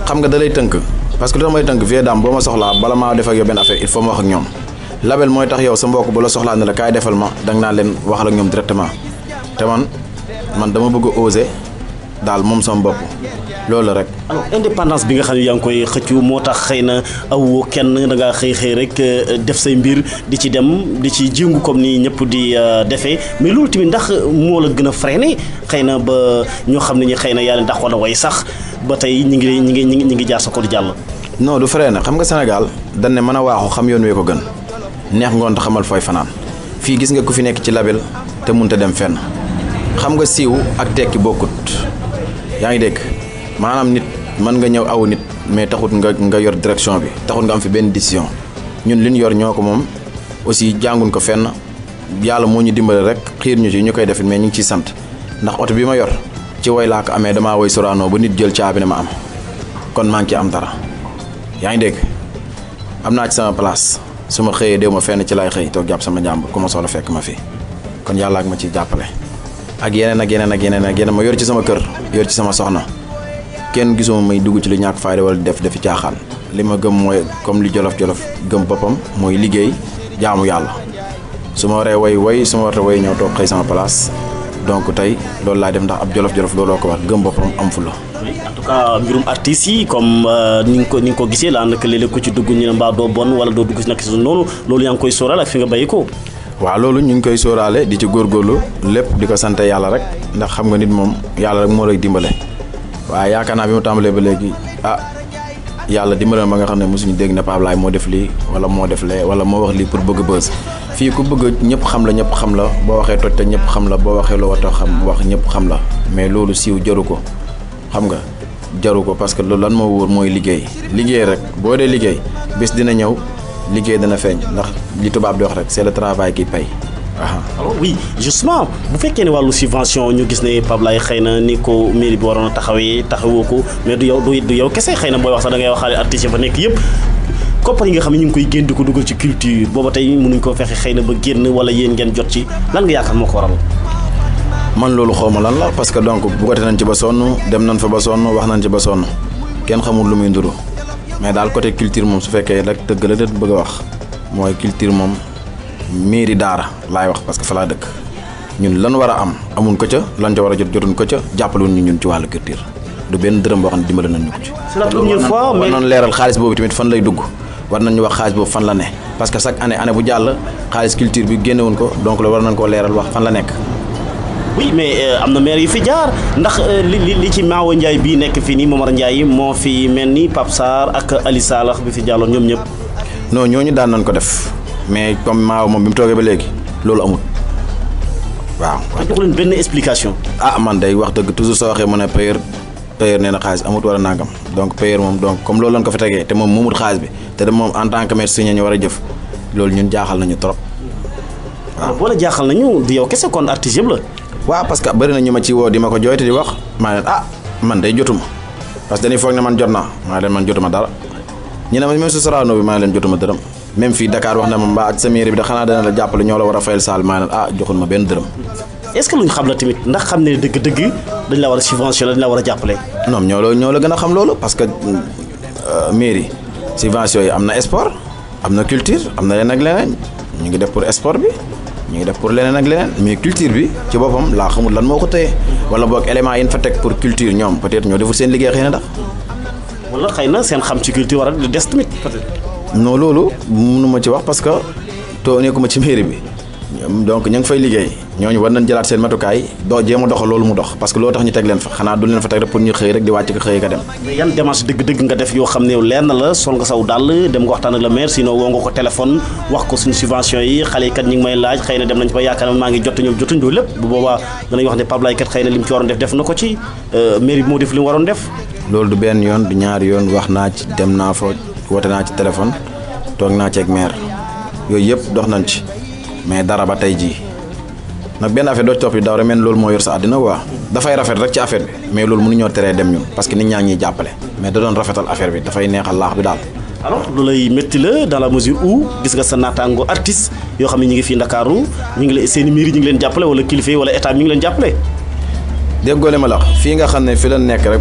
xam nga da lay tënk parce que lu may tënk vie dame boo ma soxlaa bala maa def ak yow benn affaire il faut ma wax ak ñoom label mooy tax yow sa mbokk bu la soxlaa ne la kaay defal ma danga naa leen waxal ak ñoom directement te man dama bëgg a oser daal moom sama bopp loolu rek. alors indépendance bi nga xam ne yaa ngi koy xëccu moo tax xëy na awoo kenn da ngaa xëy rek def say mbir di ci dem di ci jéngu comme ni ñëpp di defee mais loolu tamit ndax moo la gën a freiné xëy na ba ñoo xam ne ñi xëy na yaa leen dàqoon a way sax ba tey ñi ngi jaar sa ko di jàll. non du freiné xam nga Sénégal dañ ne mën a waaxu xam yoon wee ko gën neex ngoon te xamal fooy fanaan fii gis nga ku fi nekk ci label te mënut dem fenn xam nga siiw ak tekki bokkut yaa ngi dégg. maanaam nit mën nga ñëw aw nit mais taxut nga yor direction bi taxut nga am fi benn décision ñun li ñu yor ñoo ko moom aussi jànguñ ko fenn yàlla moo ñu dimbale rek xiir ñu ci ñu koy def mais ñu ngi ciy sant ndax oto bi ma yor ci woy laa ko amee damaa woy Sorano ba nit jël caabi ne ma am kon maa ngi ci am dara yaa ngi dégg am naa ci sama place su ma xëyee déw ma fenn ci laay xëy toog jàpp sama jàmbur ku ma soxla fekk ma fii kon yàlla ak ma ciy jàppale ak yeneen ak yeneen ak yeneen ak yeneen ma yor ci sama kër yor ci sama soxna kenn gisuma may dugg ci lu ñàkk fayda wala def defi caaxaan li ma gëm mooy comme li jolof-jolof gëm boppam mooy liggéey jaamu yàlla su ma waree woy su ma waree woy ñëw toog xëy sama place donc tey loolu laay def ndax ab jolof-jolof looloo ko war gëm boppam am fu la. en tout cas mbirum artistes yi comme ni nga ko gisee laa nag léeg-léeg ko ci dugg ñu ne mbaa doo bon wala doo dugg si nag si noonu loolu yaa ngi koy sóoraale ak fi nga bàyyi ko. waaw loolu ñu ngi koy sóoraale di ci góorgóorlu lépp di ko sant yàlla rek ndax xam nga nit moom yàlla rek moo lay dimbale waaye yaakaar naa bi mu tàmbalee ba léegi yàlla dimbale ma nga xam ne mosuñu dégg ne Pape Ablaye moo def lii wala moo def lee wala moo wax lii pour bëgg bës fii ku bëgg ñëpp xam la boo waxee toj te ñëpp xam la boo waxee loo war a xam wax ñëpp xam la mais loolu siiw jaru ko xam nga jaru ko parce que loolu lan moo wóor mooy liggéey rek boo dee liggéey bés dina ñëw liggéey dana feeñ ndax li tubaab di wax rek c'est le travail qui paye. alors oui justement bu fekkee ne wàllu subvention ñu gis ne Pape Ablaye xëy na ni ko mairie bi waroon a taxawoo ko mais du yow kese xëy na booy wax sax da ngay waxaale artistes fa nekk yëpp koppar yi nga xam ne ñu ngi koy génn di ko dugal ci culture booba tey mënuñ ko fexe xëy na ba génn wala yéen ngeen jot ci lan nga yaakaar moo ko waral. man loolu xawma lan la parce que donc buggate nañ ci ba sonn dem nañ fa ba sonn wax nañ ci ba sonn kenn xamul lu muy nduru mais daal côté culture moom su fekkee rek dëgg la bëgg a wax mooy culture moom mairie daara laay wax parce que fa laa dëkk ñun lan war a am amuñ ko ca lan ca war a jot jotuñ ko ca jàppaloon ñu ñun ci wàllu culture du benn dërëm boo xam ne dimbale nañ ñu ko ci. c'est la première fois mais war nañ leeral xaalis boobu tamit fan lay dugg war nañ ñu wax xaalis boobu fan la ne parce que chaque année bu jàll xaalis culture bi génnewuñ ko donc la war nañ koo leeral wax fan la nekk. oui mais am na maire yu fi jaar ndax li ci Maawo Ndiaye bii nekk fii nii Momar Ndiaye moo fi mel ni Pape Sarr ak Ali Salax bi fi jàlloon ñoom ñëpp. non ñooñu daan nañ ko def mais comme Maawo moom bi mu toogee ba léegi loolu amul waaw. jox leen benn explication. man day wax dëgg toujours soo waxee mu ne payeur nee na xaalis amut wala nangam donc payeur moom donc comme loolu lañ ko fi tegee te moom moomut xaalis bi te de moom en tant que maître signé ñu war a jëf loolu ñun jaaxal nañu trop waaw. boo la jaaxal nañu du yow kese kon artiste yëpp la. waaw parce que bëri na ñu ma ci woo di ma ko jooyte di wax maa leen man day jotuma parce que dañuy foog ne man jot naa maa leen man jotuma dara ñu ne ma même su Sorano bi maa leen jotuma dërëm même fii Dakar wax na ma mbaa ak sa mairie bi da xanaa dana la jàppale ñoo la war a fayal saal maa leen joxul ma benn dërëm. est-ce que luñ xam la tamit ndax xam ne dëgg-dëgg dañ la war a subventionné dañ la war a jàppale. non ñoo la gën a xam loolu parce que mairie subvention yi am na sport am na culture am na leneen ak leneen ñu ngi def pour sport bi. ñu ngi def pour leneen ak leneen mais culture bi ci boppam laa xamul lan moo ko téye wala boog élément yi ñu fa teg pour culture ñoom peut-être ñoo deful seen liggéey xëy na ndax. wala xëy na seen xam ci culture war a des tamit peut-être. non loolu mënu ma ci wax parce que nekkuma ci mairie bi donc ñu ngi fay liggéey ñooñu war nañ jëlaat seen matukaay jéem a doxal loolu mu dox parce que loolu tax ñu teg leen fa xanaa du leen fa teg rek pour ñu xëy rek di wàcc ko xëy ka dem. mais yan démarche dëgg-dëgg nga def yoo xam ne leer na la sol nga saw dàll dem nga waxtaan ak la maire sinon woo nga ko téléphone wax ko suñu subvention yi xale yi kat ñi ngi may laaj xëy na dem nañ ci ba yaakaar maa ngi jot ñoom jotuñ loolu lépp bu boobaa danañ wax ne Pape Ablaye kat xëy na li mu ci waroon def na ko ci mairie bi moo def li mu waroon def. loolu du benn yoon du ñaari yoon wax naa ci dem naa fa woote naa ci téléphone toog naa ci ak maire yooyu yëpp dox nañ ci mais dara ba tey jii nag benn affaire doo ci topp yi daw rek men loolu moo yor sa àddina waa dafay rafet rek ci affaire bi mais loolu mënuñoo teree dem ñun parce que nit ñaa ngi ñuy jàppale mais da doon rafetal affaire bi dafay neexal laax bi daal. alors lu lay métti la dans la mesure où gis nga sa naataango artiste yoo xam ne ñu ngi fii Ndakaaru ñu ngi leen seen i mairie ñu ngi leen jàppale wala kilifa yi wala état mi ngi leen jàppale. déggoo li ma la wax fii nga xam ne fi la nekk rek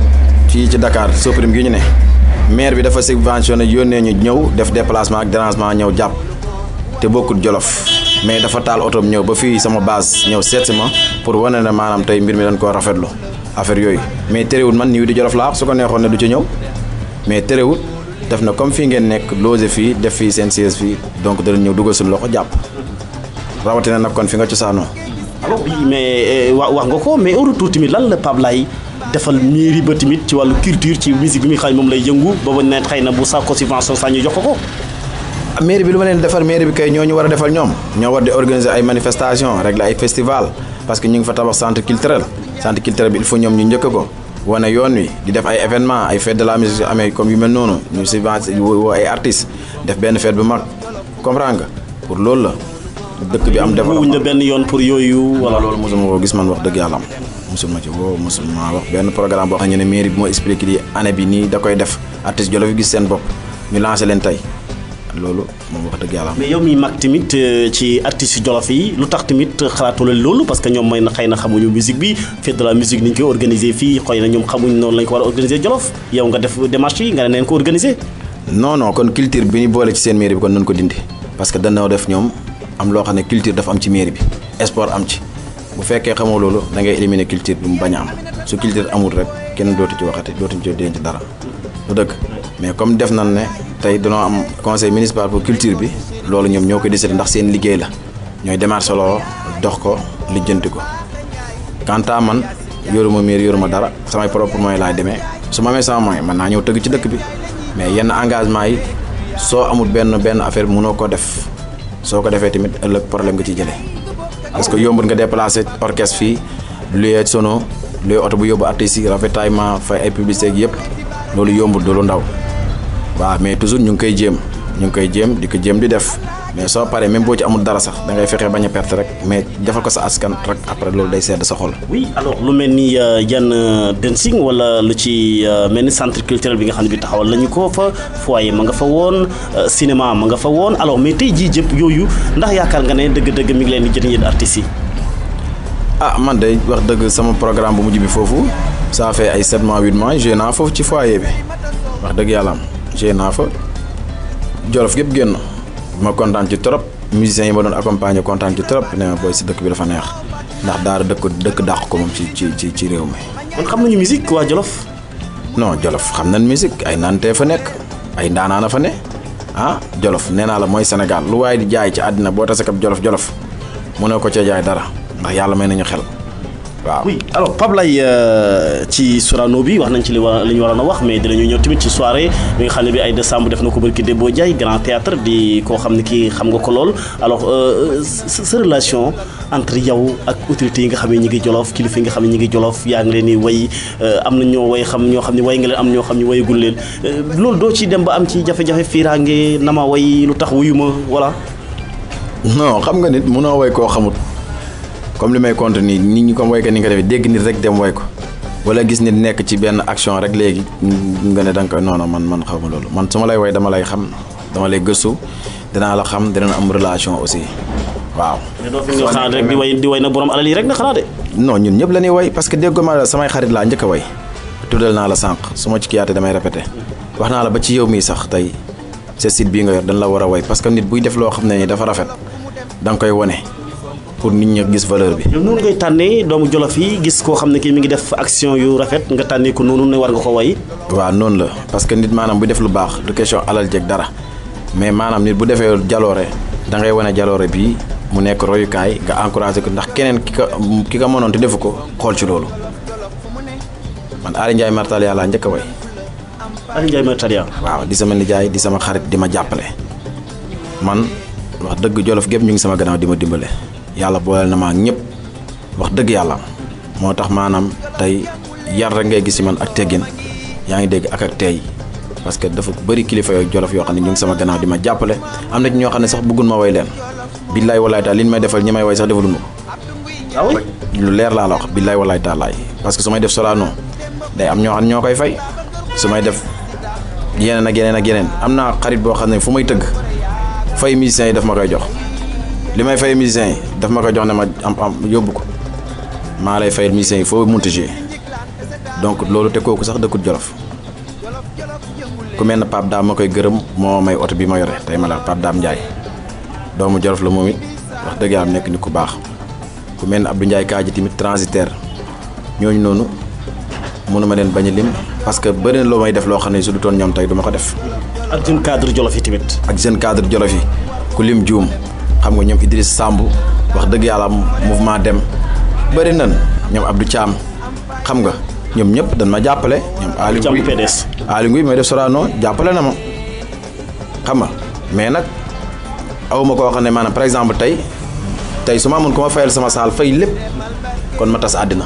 fii ci Dakar Soprim gi ñu ne maire bi dafa subventionné yónnee ñu ñëw def déplacement ak dérangement ñëw jàpp te bokkul Jolof mais dafa taal otoom ñëw ba fii sama base ñëw seet si ma pour wane ne maanaam tey mbir mi dañ koo rafetlu affaire yooyu mais terewul man nii di Jolof laa su ko neexoon ne du ci ñëw mais terewul def na comme fii ngeen nekk loger fii def fii seen siège fii donc dana ñëw dugal suñu loxo jàpp rawatina nag kon fi nga cosaanoo. alors oui mais wax nga ko mais au retour tamit lan la Pape Ablaye defal mairie ba tamit ci wàllu culture ci musique bi muy xëy moom lay yëngu booba ne xëy na bu sàkko subvention sax ñu jox ko. mairie bi lu ma leen defar mairie bi kay ñoo ñu war a defal ñoom ñoo war di organiser ay manifestations régler ay festival parce que ñu ngi fa tabax centre culturel bi il faut ñoom ñu njëkk ko wane yoon wi di def ay événements ay fête de la musique amee comme yu mel noonu ñu subventionné woo ay artistes def benn fête bu mag comprendre nga pour loolu la dëkk bi am développement wuñ la benn yoon pour yooyu wala loolu mosuma ko gis man wax dëgg yàlla am mosul ma ci woo mosul ma wax benn programme boo xam ne mairie bi moo expliqué di année bi nii da koy def artiste Jolof yi gis seen bopp ñu lancé leen tey loolu moom wax dëgg yàlla. mais yow miy mag tamit ci artistes Jolof yi lu tax tamit xalaatoo leen loolu parce que ñoom may na xëy na xamuñu musique bi fête de la musique ni ñu koy organiser fii xëy na ñoom xamuñ noonu lañ ko war a organiser Jolof yow nga def démarche yi nga ne neen ko organiser. non kon culture bi ñu boole ci seen mairie bi kon nañ ko dindi parce que dañoo def ñoom am loo xam ne culture dafa am ci mairie bi sport am ci bu fekkee xamoo loolu da ngay éliminer culture bi mu bañ a am su culture amul rek kenn dootu ci waxati dootuñ ci denc dara lu dëgg mais comme def nañ ne tey dañoo am conseil municipal pour culture bi loolu ñoom ñoo koy décider ndax seen liggéey la ñooy démarche loo dox ko lijjanti ko quant à man yoruma mairie yoruma dara samay propre moyen laay demee su ma amee sama moyen mën naa ñëw tëgg ci dëkk bi mais yenn engagement yi soo amul benn affaire mënoo ko def soo ko defee tamit ëllëg problème nga ciy jëlee parce que yombul nga déplacer orchestre fii luy sono luy oto bu yóbbu artistes yi ravitaillement fay ay publicité ak yëpp loolu yombul du lu ndaw waaw mais toujours ñu ngi koy jéem di ko jéem di def mais soo paree même boo ci amul dara sax da ngay fexe bañ a perte rek mais defal ko sa askan rek après loolu day sedd sa xol. oui alors lu mel ni Jan dancing wala lu ci mel ni centre culturel bi nga xam ne bi taxawal nañu ko fa foyer ma nga fa woon cinéma ma nga fa woon alors mais tey jii jëpp yooyu ndax yaakaar nga ne dëgg-dëgg mi ngi leen di jëriñ yéen artistes yi. ah man day wax dëgg sama programme bu mujj bi foofu ça fait ay 7 mois 8 mois joué naa foofu ci foyer bi wax dëgg yàlla am joué naa fa Jolof gépp génn ma kontaan ci trop musiciens yi ma doon accompagner kontaan ci trop ne ma booy si dëkk bi dafa neex ndax daara dëkk dàq ko moom ci réew mi. kon xam nañu musique waa Jolof. non Jolof xam nañ musique ay nantee fa nekk ay ndaanaana fa ne ah Jolof nee naa la mooy Sénégal lu waaye di jaay ci àddina boo tase kab Jolof mu ne ko cee jaay dara ndax yàlla may nañu xel. waaw oui alors Pape Laye ci Sorano bi wax nañ ci li ñu waroon a wax mais dinañu ñëw tamit ci soirée bi nga xam ne bi ay décembre def na ko barki Dembo Ndiaye grand théâtre di koo xam ne kii xam nga ko lool alors sa relation entre yow ak autorités yi nga xam ne ñi ngi Jolof kilifa yi nga xam ne ñi ngi Jolof yaa ngi leen di way am na ñoo way ñoo xam ne way nga leen am ñoo xam ne wayagul leen loolu doo ci dem ba am ci jafe-jafe fiiraange na ma way lu tax wuyu ma voilà. non xam nga nit mënoo way koo xamut. comme li may compte nii nit ñi comme waykat ni nga defee dégg nit rek dem way ko wala gis nit nekk ci benn action rek léegi nga ne danga koy non man xaw ma loolu man su ma lay way dama lay xam dama lay gëstu dinaa la xam dinañ am relation aussi waaw. mais doo fi nga xanaa rek di way na borom alal yi rek na xanaa de. non ñun ñëpp la ñuy way parce que dégg ma samay xarit laa njëkk a way tuddal naa la sànq su ma ci kiyaate damay répété wax naa la ba ci yow mii sax tey sa site bii nga yor dañ la war a way parce que nit buy def loo xam ne ni dafa rafet da nga koy wone pour nit ñi gis valeur bi. yow noonu ngay tànnee doomu Jolof yi gis koo xam ne kii mi ngi def action yu rafet nga tànnee ko noonu ne war nga ko way. waaw noonu la parce que nit maanaam bu def lu baax du question alal jeeg dara mais maanaam nit bu defee jaloore da ngay wane jaloore bii mu nekk royukaay nga encouragé ko ndax keneen ki ka mënoon te defu ko xool ci loolu man Aly Ndiaye Martalia laa njëkk a way. Aly Ndiaye Martalia. waaw di sama nijaay di sama xarit di ma jàppale man wax dëgg Jolof gépp ñu ngi sama gannaaw di ma dimbale. yàlla booleel na ma ak ñëpp wax dëgg yàlla moo tax maanaam tey yar rek ngay gis ci man ak teggin yaa ngi dégg ak teey parce que dafa bëri kilifa yooyu Jolof yoo xam ne ñu ngi sama gannaaw di ma jàppale am na ci ñoo xam ne sax bëggun ma way leen billaay walaay taal li ñu may defal ñi may way sax defaluñu ko. lu leer laa la wax billaay walaay taalaay parce que su may def Sorano day am ñoo xam ne ñoo koy fay su may def yeneen ak yeneen ak yeneen am naa xarit boo xam ne fu may tëgg fay musiciens yi daf ma koy jox. li may fay musiciens yi daf ma ko jox ne ma am yóbbu ko maa lay fayal musiciens yi foo munti jouer donc loolu te kooku sax dëkkut Jolof ku mel ne Pape Dame ma koy gërëm moo may oto bi ma yore tey ma la Pape Dame Ndiaye doomu Jolof la moom it wax dëgg yàlla nekk nit ku baax ku mel ne Abdou Ndiaye Kaaji tamit transitaire ñooñu noonu mënuma leen bañ a lim parce que bëri na loo may def loo xam ne su du toon ñoom tey du ma ko def. ak jeune cadre Jolof yi tamit. ak jeune cadre Jolof yi ku lim juum. xam nga ñoom Idriss Samb wax dëgg yàlla mouvement dem bëri nan ñoom Abdou Thiam xam nga ñoom ñëpp dañ ma jàppale ñoom Aliou Nguy may def Sorano jàppale na ma xam nga mais nag awuma koo xam ne maanaam par exemple tey su ma amoon ko ma fayal sama saal fay lépp kon ma tas àddina.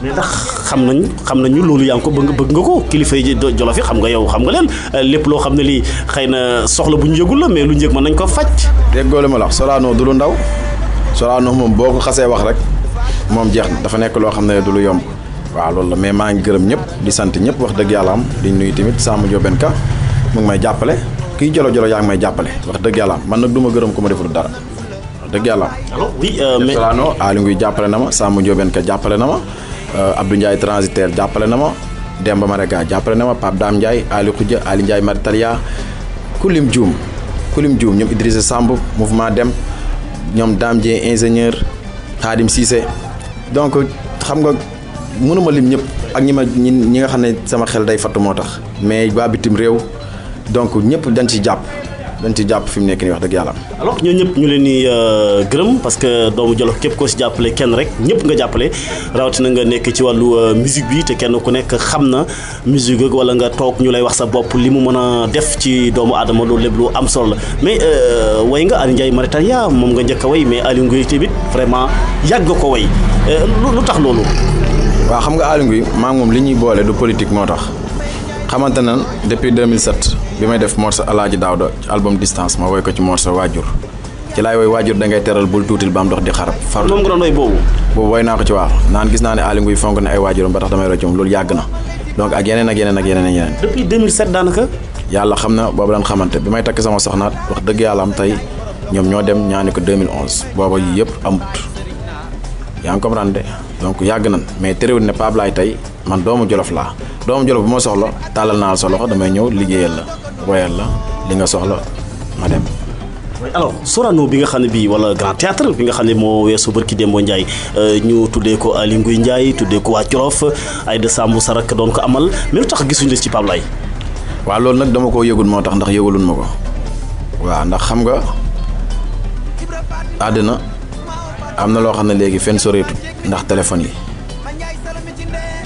mais ndax xam nañu loolu yaa ngi ko bëgg nga ko kilifa yi Jolof yi xam nga yow xam nga leen lépp loo xam ne lii xëy na soxla bu ñu yëgul la mais lu njëg mën nañ ko faj. déggoo la ma la wax Sorano du lu ndaw Sorano moom boo ko xasee wax rek moom jeex na dafa nekk loo xam ne du lu yomb waaw loolu la mais maa ngi gërëm ñëpp di sant ñëpp wax dëgg yàlla am di nuyu tamit Samba Ndiobène Ka mu ngi may jàppale kii jolo yaa ngi may jàppale wax dëgg yàlla am man nag du ma gërëm ku ma deful dara wax dëgg yàlla am. alors oui mais Solano Aliou Nguy jàppale na ma Samba Ndiobène Ka jàppale na ma Abdou Ndiaye transitaire jàppale na ma Demba Marega jàppale na ma Pape Dame Ndiaye Ali Khoudia Ali Ndiaye Maritalia Kulim Dioum ñoom Idrissa Samb mouvement dem ñoom Dame Dieng ingénieur Khadim Cissé donc xam nga mënuma lim ñëpp ak ñi nga xam ne sama xel day fatt moo tax mais waa bitim réew donc ñëpp dañ ci jàpp fi mu nekk nii wax dëgg yàlla. alors ñoo ñëpp ñu leen di gërëm parce que doomu Jolof képp koo si jàppale kenn rek ñëpp nga jàppale rawatina nga nekk ci wàllu musique bi te kenn ku nekk xam na musique ak wala nga toog ñu lay wax sa bopp li mu mën a def ci doomu aadama loolu lépp lu am solo la mais way nga Aliou Ndiaye Maritalia moom nga njëkk a way mais Aliou Nguy tamit vraiment yàgg nga ko way lu tax loolu. waaw xam nga Aliou Nguy maa moom li ñuy boole du politique moo tax xamante na depuis 2007 bi may def morceau Alaaji Daawda album distance ma woy ko ci morceau waajur ci laay woy waajur da ngay teral bul tuutil ba am dox di xarab far moom nga doon woy boobu woy naa ko ci waaw naan gis naa ne Aliou Nguy fonk na ay waajuram ba tax damay rocc moom loolu yàgg na donc ak yeneen depuis 2007 daanaka yàlla xam na boobu daan xamante bi may takk sama soxnaat wax dëgg yàlla am tey ñoom ñoo dem ñaani ko 2011 booba yi yëpp amut yaa ngi comprendre de donc yàgg nan mais terewul ne Pape Laye tey man doomu Jolof laa doomu Jolof bu ma soxla tàllal naa la sa loxo damay ñëw liggéeyal la woyal la li nga soxla ma dem. alors Sorano bi nga xam ne bii wala Grand Théâtre bi nga xam ne moo weesu barki Dembo Ndiaye ñu tuddee ko Aliou Nguy Ndiaye tuddee ko waa Jolof Aïda Samb Sarak doon ko amal mais lu tax gisuñu la ci Pape Laye. waaw loolu nag dama koo yëgul moo tax ndax yëgalun ma ko waaw ndax xam nga àddina am na loo xam ne léegi fenn soreetu ndax téléphone yi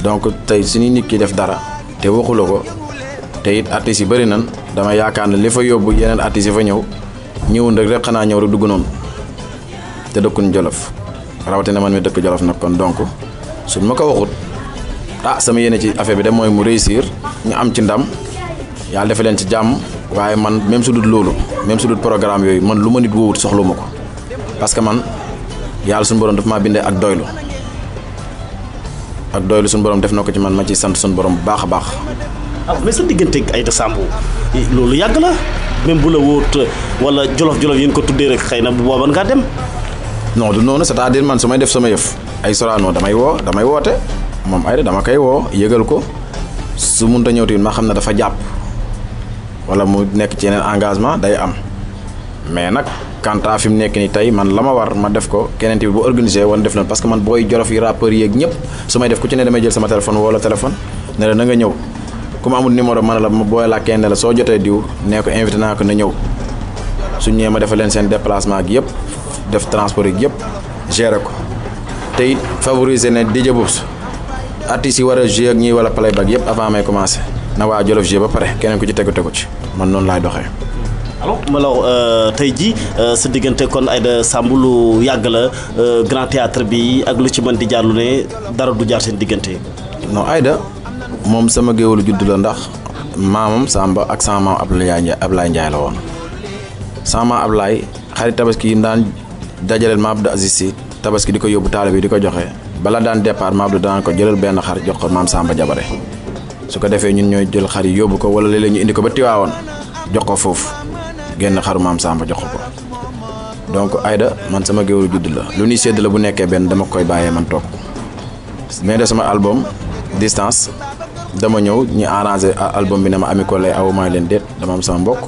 donc tey suñu nit ki def dara te waxula ko te it artistes yi bëri nan dama yaakaar ne li fa yóbbu yeneen artistes yi fa ñëwun rek xanaa ñëw rek dugg noonu te dëkkuñ Jolof rawatina man mi dëkk Jolof nag kon donc suñ ma ko waxut sama yéene ci affaire bi de mooy mu réussir ñu am ci ndam yàlla defe leen ci jàmm waaye man même su dul loolu même su dul programme yooyu man lu ma nit woowut soxlu ma ko parce que man yàlla suñu borom daf maa bindee ak doylu suñu borom def na ko ci man ma ciy sant suñu borom bu baax a baax. mais sa diggante ak Aïda Samb loolu yàgg la même bu la wóot wala jolof yéen ko tuddee rek xëy na bu boobaa ngaa dem. non du noonu c'est-à-dire man su may def sama yëf ay Sorano damay woote moom Aïda dama koy woo yëgal ko su mënta ñëw tamit ma xam ne dafa jàpp wala mu nekk ci yeneen engagement day am mais nag. kanta fi mu nekk nii tey man la ma war ma def ko keneen bi bu organisé woon def na parce que man booy Jolof yi rappeurs yi ak ñëpp su may def ku ci ne damay jël sama téléphone woo la téléphone ne la na nga ñëw ku ma amul numéro man la ma booy la kenn la soo jotee diw nee ko invité naa ko na ñëw su ñëwee ma defal leen seen déplacement ak yëpp def transport yi yëpp gérer ko te it favoriser ne DJ Boubs artistes yi war a jouer ak ñii wala playback yëpp avant may commencé na waa Jolof jouer ba pare keneen ku ci tegu ci man noonu laay doxee. alors tey jii sa diggante kon Aïda Samb lu yàgg la Grand Théâtre bi ak lu ci mën di jaar lu ne dara du jaar seen diggante. non Aïda moom sama géwalu juddu la ndax maamam Samba ak sama maam Ablaye Ndiaye la woon sama maam Ablaye xarit tabaski yi daan dajaleel ma Abdou Aziz Sy tabaski di ko yóbbu taale bi di ko joxe bala daan départ ma Abdou daan ko jëlal benn xar jox ko maam Samba Jabare su ko defee ñun ñooy jël xar yi yóbbu ko wala léeg-léeg ñu indi ko ba Tiwaawoon jox ko foofu. génn xaru maam Samba jox ko donc Aïda man sama géwélu judd la lu ñuy sédd la bu nekkee benn dama koy bàyyee man toog mais de sama album distance dama ñëw ñu arrangé album bi ne ma ami ko lay aw maa leen déet dama am sama mbokk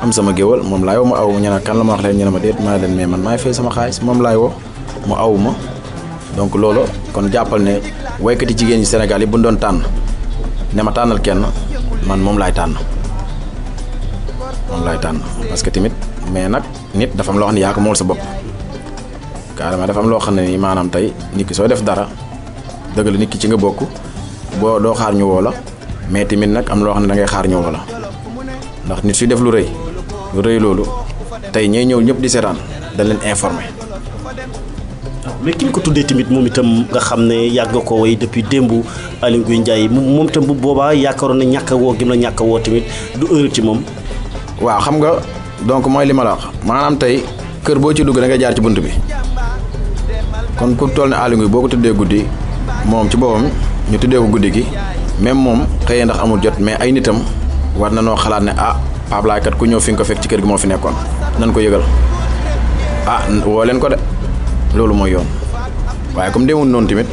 am sama géwal moom laay woo ma aw ñu ne kan la ma wax leen ñu ne ma déet maa leen mais man maay fay sama xaalis moom laay woo mu aw ma donc loolu kon jàppal ne waykati jigéen ñi Sénégal yi bu doon tànn ne ma tànnal kenn man moom laay tànn parce que tamit mais nag nit dafa am loo xam ne yaa ko mool sa bopp carrément dafa am loo xam ne nii maanaam tey nit ki soo def dara dëgg la nit ki ci nga bokk boo doo xaar ñu woo la mais tamit nag am loo xam ne da ngay xaar ñu woo la ndax nit suy def lu rëy loolu tey ñooy ñëw ñëpp di seetaan dañ leen informé. mais ki ñu ko tuddee tamit moom itam nga xam ne yàgg nga ko way depuis démb Aliou Nguy Ndiaye moom itam bu boobaa yaakaaroon na ñàkk a woo gi mu la ñàkk a woo tamit du heure ci moom. waaw xam nga donc mooy li ma la wax maanaam tey kër boo ci dugg da nga jaar ci bunt bi kon ku toll ne Aly Ngouille boo ko tuddee guddi moom ci boppam ñu tuddee ko guddi gi même moom xëyee ndax amul jot mais ay nitam war na noo xalaat ne Pape Laye kat ku ñëw fi nga ko fekk ci kër gi moo fi nekkoon nan ko yëgal woo leen ko de loolu mooy yoon waaye comme demul noonu tamit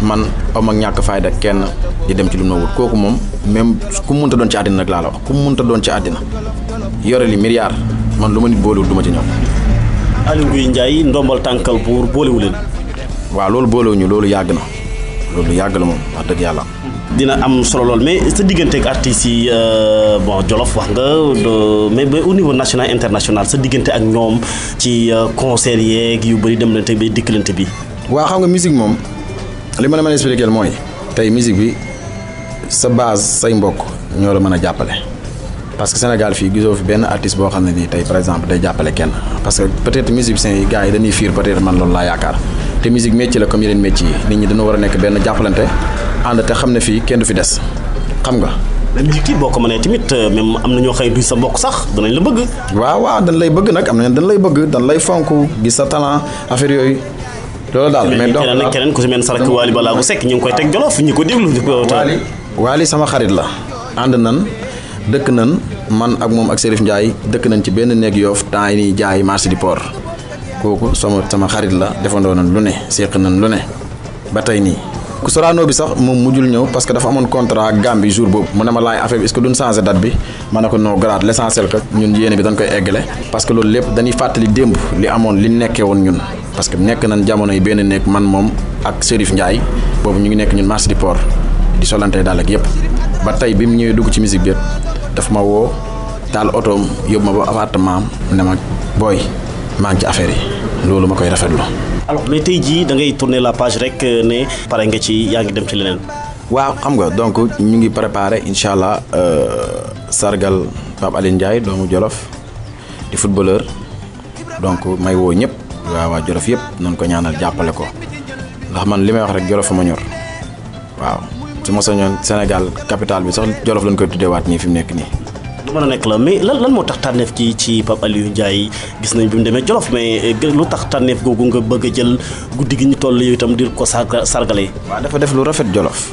man am ak ñàkk fayda kenn di dem ci lu mu wut kooku moom même ku mu mënta doon ci àddina nag laa la wax ku mu mënta doon ci àddina yore li milliard man lu ma nit boolewul du ma ci ñëw. Aly Ngouille Ndiaye ndombal tànkal buur boolewu leen. waaw loolu boolewuñu loolu yàgg na moom wax dëgg yàlla. dina am solo lool mais sa diggante ak artistes yi bon Jolof wax nga mais au niveau national international sa diggante ak ñoom ci concert yeeg yu bëri dem na te ba dikkalante bi. waaw xam nga musique moom li ma la mën a expliquer mooy tey musique bi sa base say mbokk ñoo la mën a jàppale parce que Sénégal fii gisoo fi benn artiste boo xam ne nii tey par exemple day jàppale kenn parce que peut-être musiciens yi gars yi dañuy fiir peut-être man loolu laa yaakaar te musique métier la comme yeneen métier yi nit ñi dañoo war a nekk benn jàppalante ànd te xam ne fii kenn du fi des xam nga. mais musique yi boo ko mënee tamit même am na ñoo xëy duñ sa mbokk sax danañ la bëgg. waaw dañ lay bëgg nag am na dañ lay bëgg dañ lay fonk gis sa talent affaire yooyu. loolu daal mais donc keneen ku si mel Sarak Wally Ballago Seck ñu ngi koy teg Jolof ñi ko déglu. Wally sama xarit la ànd nan dëkk nan man ak moom ak Serif Ndiaye dëkk nañ ci benn néeg Yoff temps yi nii jaay marché du port kooku sama xarit la defandoo nañ lu ne seq nañ lu ne ba tey nii. ku Sorano bi sax moom mujjul ñëw parce que dafa amoon contrat ak Gambie jour boobu mu ne ma laay affaire bi est-ce que duñ changé date bi ma ne ko non grade l'essentiel que ñun yéene bi dañ koy eggale parce que loolu lépp dañuy fàttali démb li amoon li nekkee woon ñun parce que nekk nañ jamono yi benn nekk man moom ak Serif Ndiaye boobu ñu ngi nekk ñun marché du port di solante daal ak yëpp ba tey bi mu ñëwee dugg ci musique bi daf ma woo taal otoom yóbbu ma ba appartement am ne ma booy maa ngi ci affaire yi loolu ma koy rafetlu. alors mais tey jii da ngay tourner la page rek ne pare nga ci yaa ngi dem ci leneen. waaw xam nga donc ñu ngi préparé incha allah sargal Pape Aly Ndiaye doomu Jolof di footballeur donc may woo ñëpp waa Jolof yëpp nañ ko ñaanal jàppale ko ndax man li may wax rek Jolof ma ñor waaw su ma sañoon Sénégal capitale bi sax Jolof lañ koy tuddeewaat nii fi mu nekk nii. lu mën a nekk la mais lan moo tax tànneef ci Pape Aly Ndiaye gis nañ bi mu demee Jolof mais lu tax tànneef googu nga bëgg a jël guddi gi ñu toll yow itam di ko sargalee. waaw dafa def lu rafet Jolof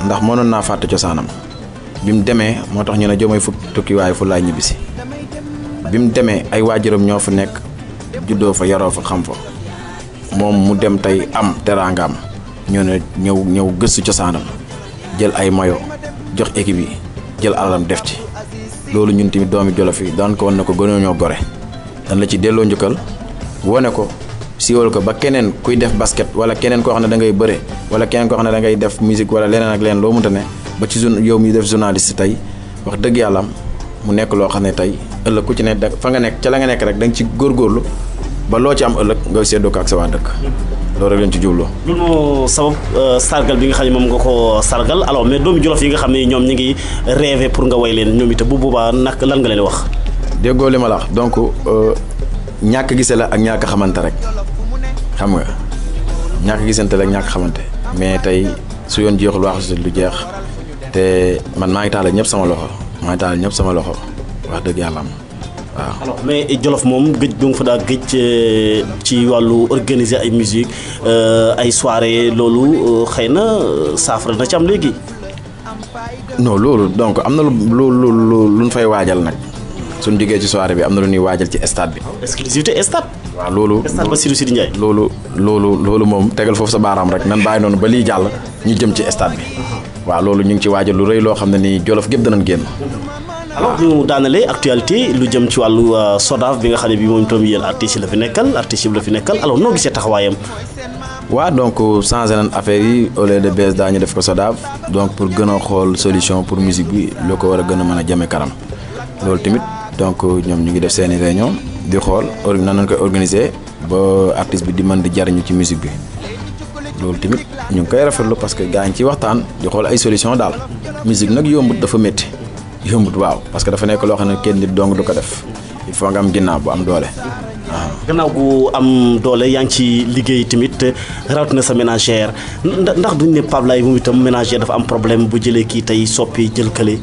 ndax mënoon naa fàtte cosaanam bi mu demee moo tax ñu ne jomay tukki waaye fu laay ñibbisi bi mu demee ay waajuram ñoo fa nekk juddoo fa yaroo fa xam fa moom mu dem tey am teraangaam ñoo ne ñëw gëstu cosaanam jël ay mayo jox équipe yi jël alalam def ci. loolu ñun tamit doomi Jolof yi daan ko wan ne ko gënoo ñoo gore dan la ci delloo njukkal wone ko siiwal ko ba keneen kuy def basket wala keneen koo xam ne da ngay bëre wala keneen koo xam ne da ngay def musique wala leneen ak leneen loo mënta ne ba ci yow mi def journaliste tey wax dëgg yàlla mu nekk loo xam ne tey ëllëg ku ci ne fa nga nekk ca la nga nekk rek da nga ci góorgóorlu ba loo ci am ëllëg nga séddoo ko ak sa waa dëkk loolu rek lañ ci jublu. loolu moo sabab sargal bi nga xam ne moom nga ko sargal alors mais doomu Jolof yi nga xam ne ñoom ñu ngi rêvé pour nga way leen ñoom itam bu boobaa nag lan nga leen wax. déggoo li ma la wax donc ñàkk gise la ak ñàkk xamante rek xam nga ñàkk gisante la ak ñàkk xamante mais tey su yoon jeexul wax lu jeex te man maa ngi taal ñëpp sama loxo wax dëgg yàlla am waaw. alors mais Jolof moom gëj bi nga fa daa gëj ci wàllu organiser ay musique ay soirée loolu xëy na saafara na ci am léegi. non loolu donc am na lu fay waajal nag suñ jógee ci soirée bi am na lu ñuy waajal ci stade bi. exclusivité stade. waaw loolu. stade Bassirou Sidi Ndiaye. loolu moom tegal foofu sa baaraam rek nan bàyyi noonu ba lii jàll ñu jëm ci stade bi. waaw loolu ñu ngi ci waajal lu rëy loo xam ne nii Jolof gépp danañ génn. alors ñu daanalee actualité lu jëm ci wàllu SODAV bi nga xam ne bi moom itam yéen artistes yi la fi nekkal alors noo gisee taxawaayam. waaw donc changé nañ affaire yi au lieu de bees daañu def ko SODAV donc pour gën a xool solution pour musique bi lu ko war a gën a mën a jëme kanam loolu tamit donc ñoom ñu ngi def seeni réunion di xool nan nañ koy organiser ba artiste bi di mën di jariñu ci musique bi loolu tamit ñu ngi koy rafetlu parce que gaa ngi ciy waxtaan di xool ay solution daal musique nag yombut dafa métti yombut waaw parce que dafa nekk loo xam ne kenn nit dong du ko def il faut nga am ginnaaw bu am doole. gannaaw gu am doole yaa ngi ci liggéey tamit rawatina sa ménagère ndax duñ ne Pape Laye moom itam ménagère dafa am problème bu jëlee kii tey soppi jël kële.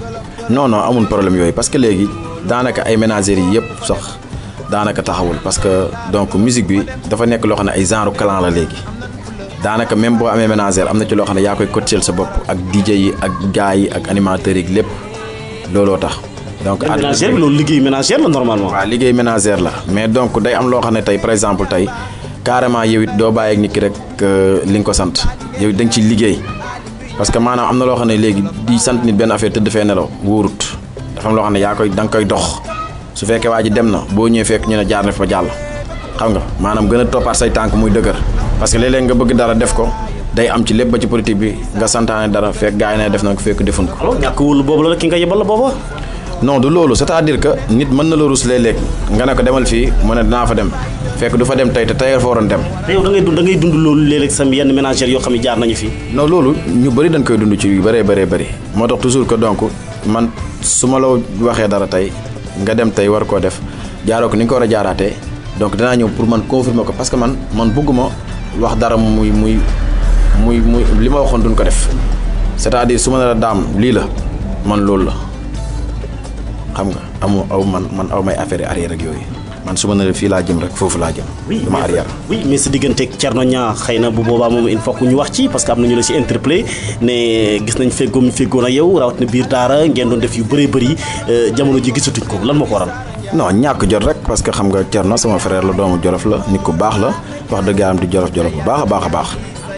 non amul problème yooyu parce que léegi daanaka ay ménagères yi yëpp sax daanaka taxawul parce que donc musique bi dafa nekk loo xam ne ay genre clan la léegi daanaka même boo amee ménagère am na ci loo xam ne yaa koy coachel sa bopp ak DJ yi ak gars yi ak animateurs yi lépp looloo tax. donc ménagère loolu liggéey ménagère la normalement. waaw liggéey ménagère la mais donc day am loo xam ne tey par exemple tey carrément yow it doo bàyyi ak nit ki rek li nga ko sant yow da nga ciy liggéey parce que maanaam am na loo xam ne léegi di sant nit benn affaire tëdd fee nelaw wóorut dafa am loo xam ne yaa koy da nga koy dox su fekkee waa ji dem na boo ñëwee fekk ñu ne jaar na fi ba jàll xam nga maanaam gën a toppaat say tànk muy dëgër parce que léeg-léeg nga bëgg dara def ko day am ci lépp ba ci politique bi nga santaane dara fekk gars yi ne def na ko fekk defuñ ko. alors ñàkk wóolu boobu la ki nga yebal la booba. non du loolu c'est-à-dire que nit mën na la rus léeg-léeg nga ne ko demal fii mu ne dinaa fa dem fekk du fa dem tey te tey fa waroon dem. te yow da ngay dund loolu léeg-léeg sam yenn ménagères yoo xam ne jaar nañu fi. non loolu ñu bëri dañ koy dund ci yu bëree bëri moo tax toujours que donc man su ma la waxee dara tey nga dem tey war koo def jaaroo ko ni nga ko war a jaaraatee donc dinaa ñëw pour man confirmer ko parce que man bëgguma wax dara muy li ma waxoon duñ ko def c'est-à-dire su ma ne la daam lii la man loolu la. xam nga man aw may affaire arrière ak yooyu man su ma nee fii laa jëm rek foofu laa jëm. dama arrière. oui mais sa digganteeg Thierno Niang xëy na bu boobaa moom il faut que ñu wax ci parce que am na ñu la ci interpellé ne gis nañ feggoon ak yow rawatina biir daara ngeen doon def yu bëri jamono ji gisatuñ ko lan moo ko waral. non ñàkk jot rek parce que xam nga Thierno sama frère la doomu Jolof la nit ku baax la wax dëgg yàlla di Jolof bu baax a baax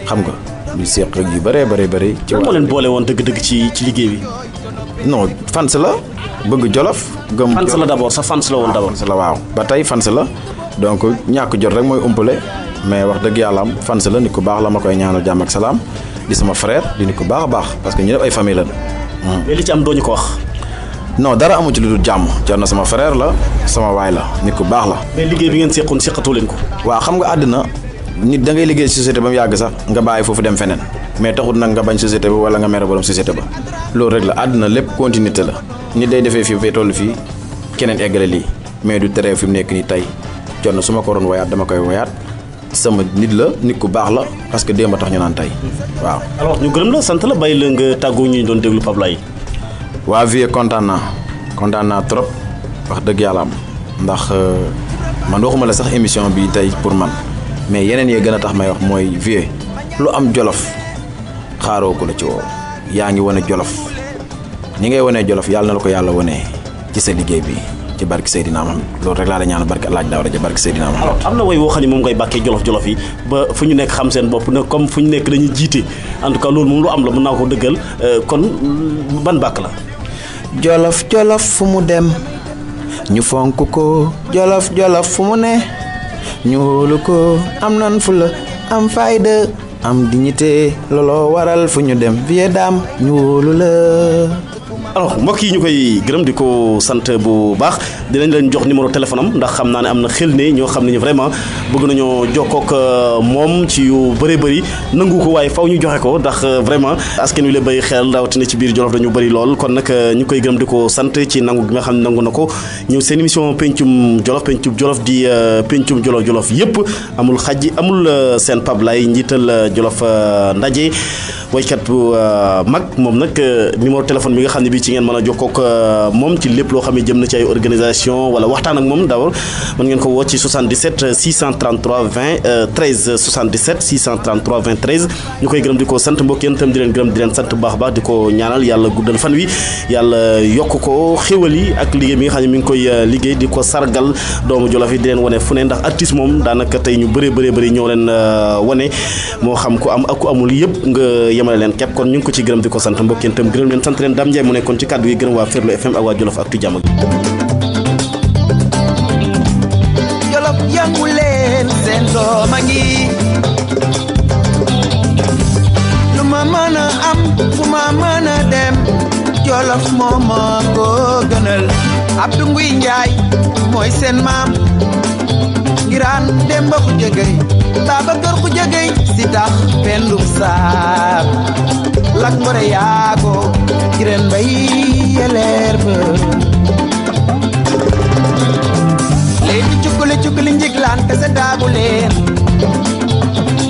xam nga ñu seq rek yu bëree. ci moo leen boole woon dëgg-dëgg ci liggéey bi. non fans la bëgg Jolof. gëm fans la d'abord sa fans la woon d'abord. fans la waaw ba tey fans la donc ñàkk jot rek mooy umpale mais wax dëgg yàlla am fans la nit ku baax la ma koy ñaanal jàmm ak salaam di sama frère di nit ku baax a baax parce que ñu def ay famille la. mais li ci am doo ñu ko wax. non dara amu ci lu dul jàmm Thierno sama frère la sama waay la nit ku baax la. mais liggéey bi ngeen seqoon seqatoo leen ko. waaw xam nga àddina nit da ngay liggéey société ba mu yàgg sax nga bàyyi foofu dem feneen mais taxut nag nga bañ société ba wala nga mere borom société ba loolu rek la àddina lépp continuité la nit day defee fii fay toll fii keneen eggale lii mais du tere fi mu nekk nii tey Thierno su ma ko waroon woyaat dama koy woyaat sama nit la nit ku baax la parce que démb tax ñu naan tey waaw. alors ñu gërëm la sant la bàyyi la nga tàggoo ñu doon déglu Pape Laye. waa Vieux kontaan naa trop wax dëgg yàlla am ndax man waxuma la sax émission bi tey pour man mais yeneen yee gën a tax may wax mooy Vieux lu am Jolof xaaroo ko la ci woo yaa ngi wane Jolof ni ngay wanee Jolof yàlla na la ko yàlla wanee ci sa liggéey bi ci barke Seydina Muhammad loolu rek laa la ñaan barke Alaaji Daawda ja barke Seydina Muhammad. alors am na way woo xam ne moom ngay bàkkee jolof yi ba fu ñu nekk xam seen bopp ne comme fu ñu nekk dañuy jiite en tout cas loolu moom lu am la mën naa ko dëggal kon ban bàkk la. Jolof fu mu dem ñu fonk ko Jolof fu mu ne ñu wóolu ko am nan fu la am fayda am dignité looloo waral fu ñu dem Vieux Dame ñu wóolu la. alors mbokk yi ñu koy gërëm di ko sant bu baax dinañ leen jox numéro téléphone am ndax xam naa ne am na xel ne ñoo xam ne vraiment bëgg nañoo jokkook moom ci yu bëri nangu ko waaye faw ñu joxe ko ndax vraiment askan wi la bay xel rawatina ci biir Jolof dañu bëri lool kon nag ñu koy gërëm di ko sant ci nangu gi nga xam ne nangu na ko ñëw seen émission pencum Jolof di pencum Jolof yëpp amul xaj amul seen Pape Laye njiital Jolof ndaje waykat bu mag moom nag numéro téléphone bi nga xam ne bi ci ngeen mën a jokkoo ak moom ci lépp loo xam ne jëm na ci ay organisation wala waxtaan ak moom d'abord mën ngeen ko woo ci 77 633 20 13 77 633 20 13 ñu koy gërëm di ko sant mbokk yéen itam di leen gërëm di leen sant bu baax a baax di ko ñaanal yàlla guddal fan wi yàlla yokk ko xéwal yi ak liggéey bi nga xam ne mi ngi koy liggéey di ko sargal doomu Jolof yi di leen wane fu ne ndax artiste moom daanaka tey ñu bëree ñoo leen wane moo xam ku am ak ku amul yëpp nga yemale leen képp kon ñu ngi ko ci gërëm di ko sant mbokk yéen itam gërëm leen sant leen Dame Ndiaye mu nekkoon ci kàddu yi gërëm waa Ferlo FM ak waa Jolof Actu jàmm Jolof yëngu leen seen doom a ngi lu ma mën a am fu ma mën a dem Jolof moo ma ko gënal Abdou Nguy Njaay mooy seen maam ngiraan Demba ku jegey Babakar ku jegey si tax pendum saab lak ngore yaago kiren bay yeleer ba léegi cukkuli njiglaan te sa daagu leen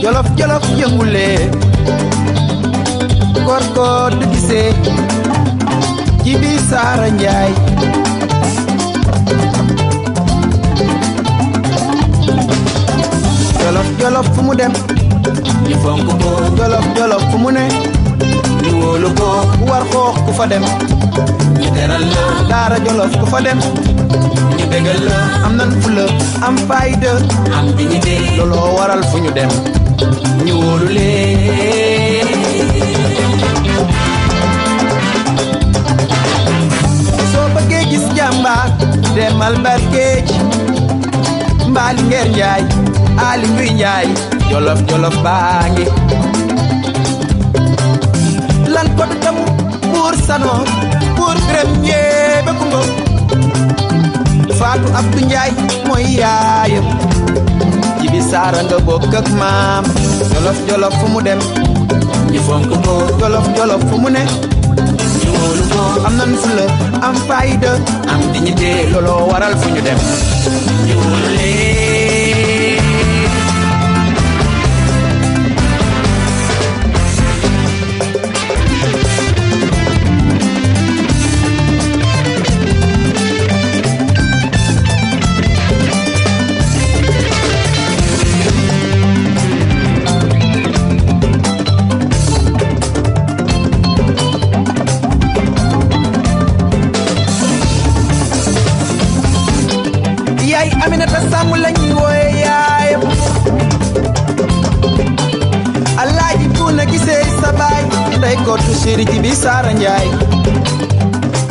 Jolof yëngu leen korko du gisee Jibi Saara Njaay Jolof fu mu dem fonk ko jolof jolof fu mu ne ñu wóolu ko war xoox ku fa dem ñu teral la daara jolof ku fa dem ñu bégal la am nan fula am fayda am dignité looloo waral fu ñu dem ñu wóolu leen soo bëggee gis jàmbaar demal barkeej mbaali ngeer njaay ali nguy njaay jolof jolof baa ngi lan ko tam pour sanoor pour biram njéebe kumba faatu abdu njaay mooy yaayam jibi saara nga bokk ak maam jolof jolof fu mu dem ñu fonk ko jolof jolof fu mu ne ñu wóolu ko am nan fula am fayda am dignité looloo waral fu ñu dem ñu wóolu leen Aminata Samb lañuy wooye yaayam Alaaji Buuna gisee sa baay ndey kootu Chéri Jibi Saara Njaay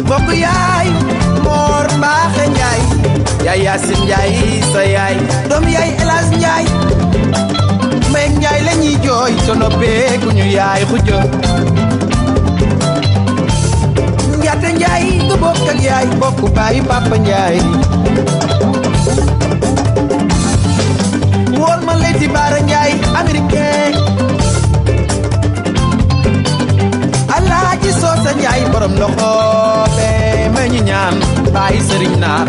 mbokk yaay Moor Mbaaxe Njaay yaay Yaasin Njaay sa yaay doom yaay Elaas Njaay Mbay Njaay lañuy jooy to noppee ku ñu yaay xujo Njaate Njaay nga bokk ak yaay bokk baay Papa Njaay wool ma Leyti Baara Njaay américain Alaaji Soosa Njaay borom loxo be me ñu ñaan baay Sëriñ Naar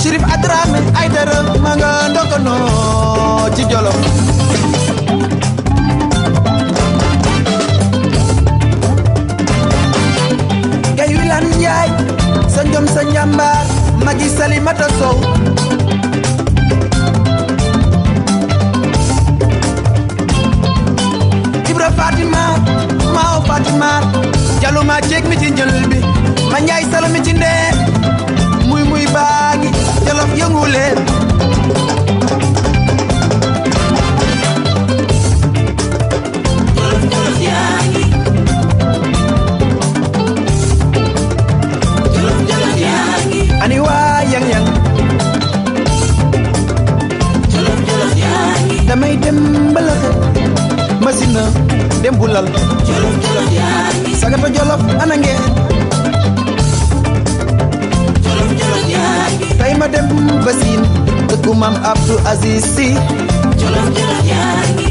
Chérif Adrame Aydara ma nga ndokono ci Jolof Gay Wilaan Njaay sa njom sa njambaar magi Salimata Sow Ibra Fatima Mao Fatima jaluma ceeg mi ci njël bi ma Njaay salo mi ci ndee muy baagi Jolof yëngu leen ani waa yang yang jolof jolof yaangi damay dem mbalaxe masina dem bulal jolof jolof yaangi sagata jolof ana ngeen jolof jolof yaangi tay ma dem basin dëkku Maam Abdou Aziz Si jolof jolof yaangi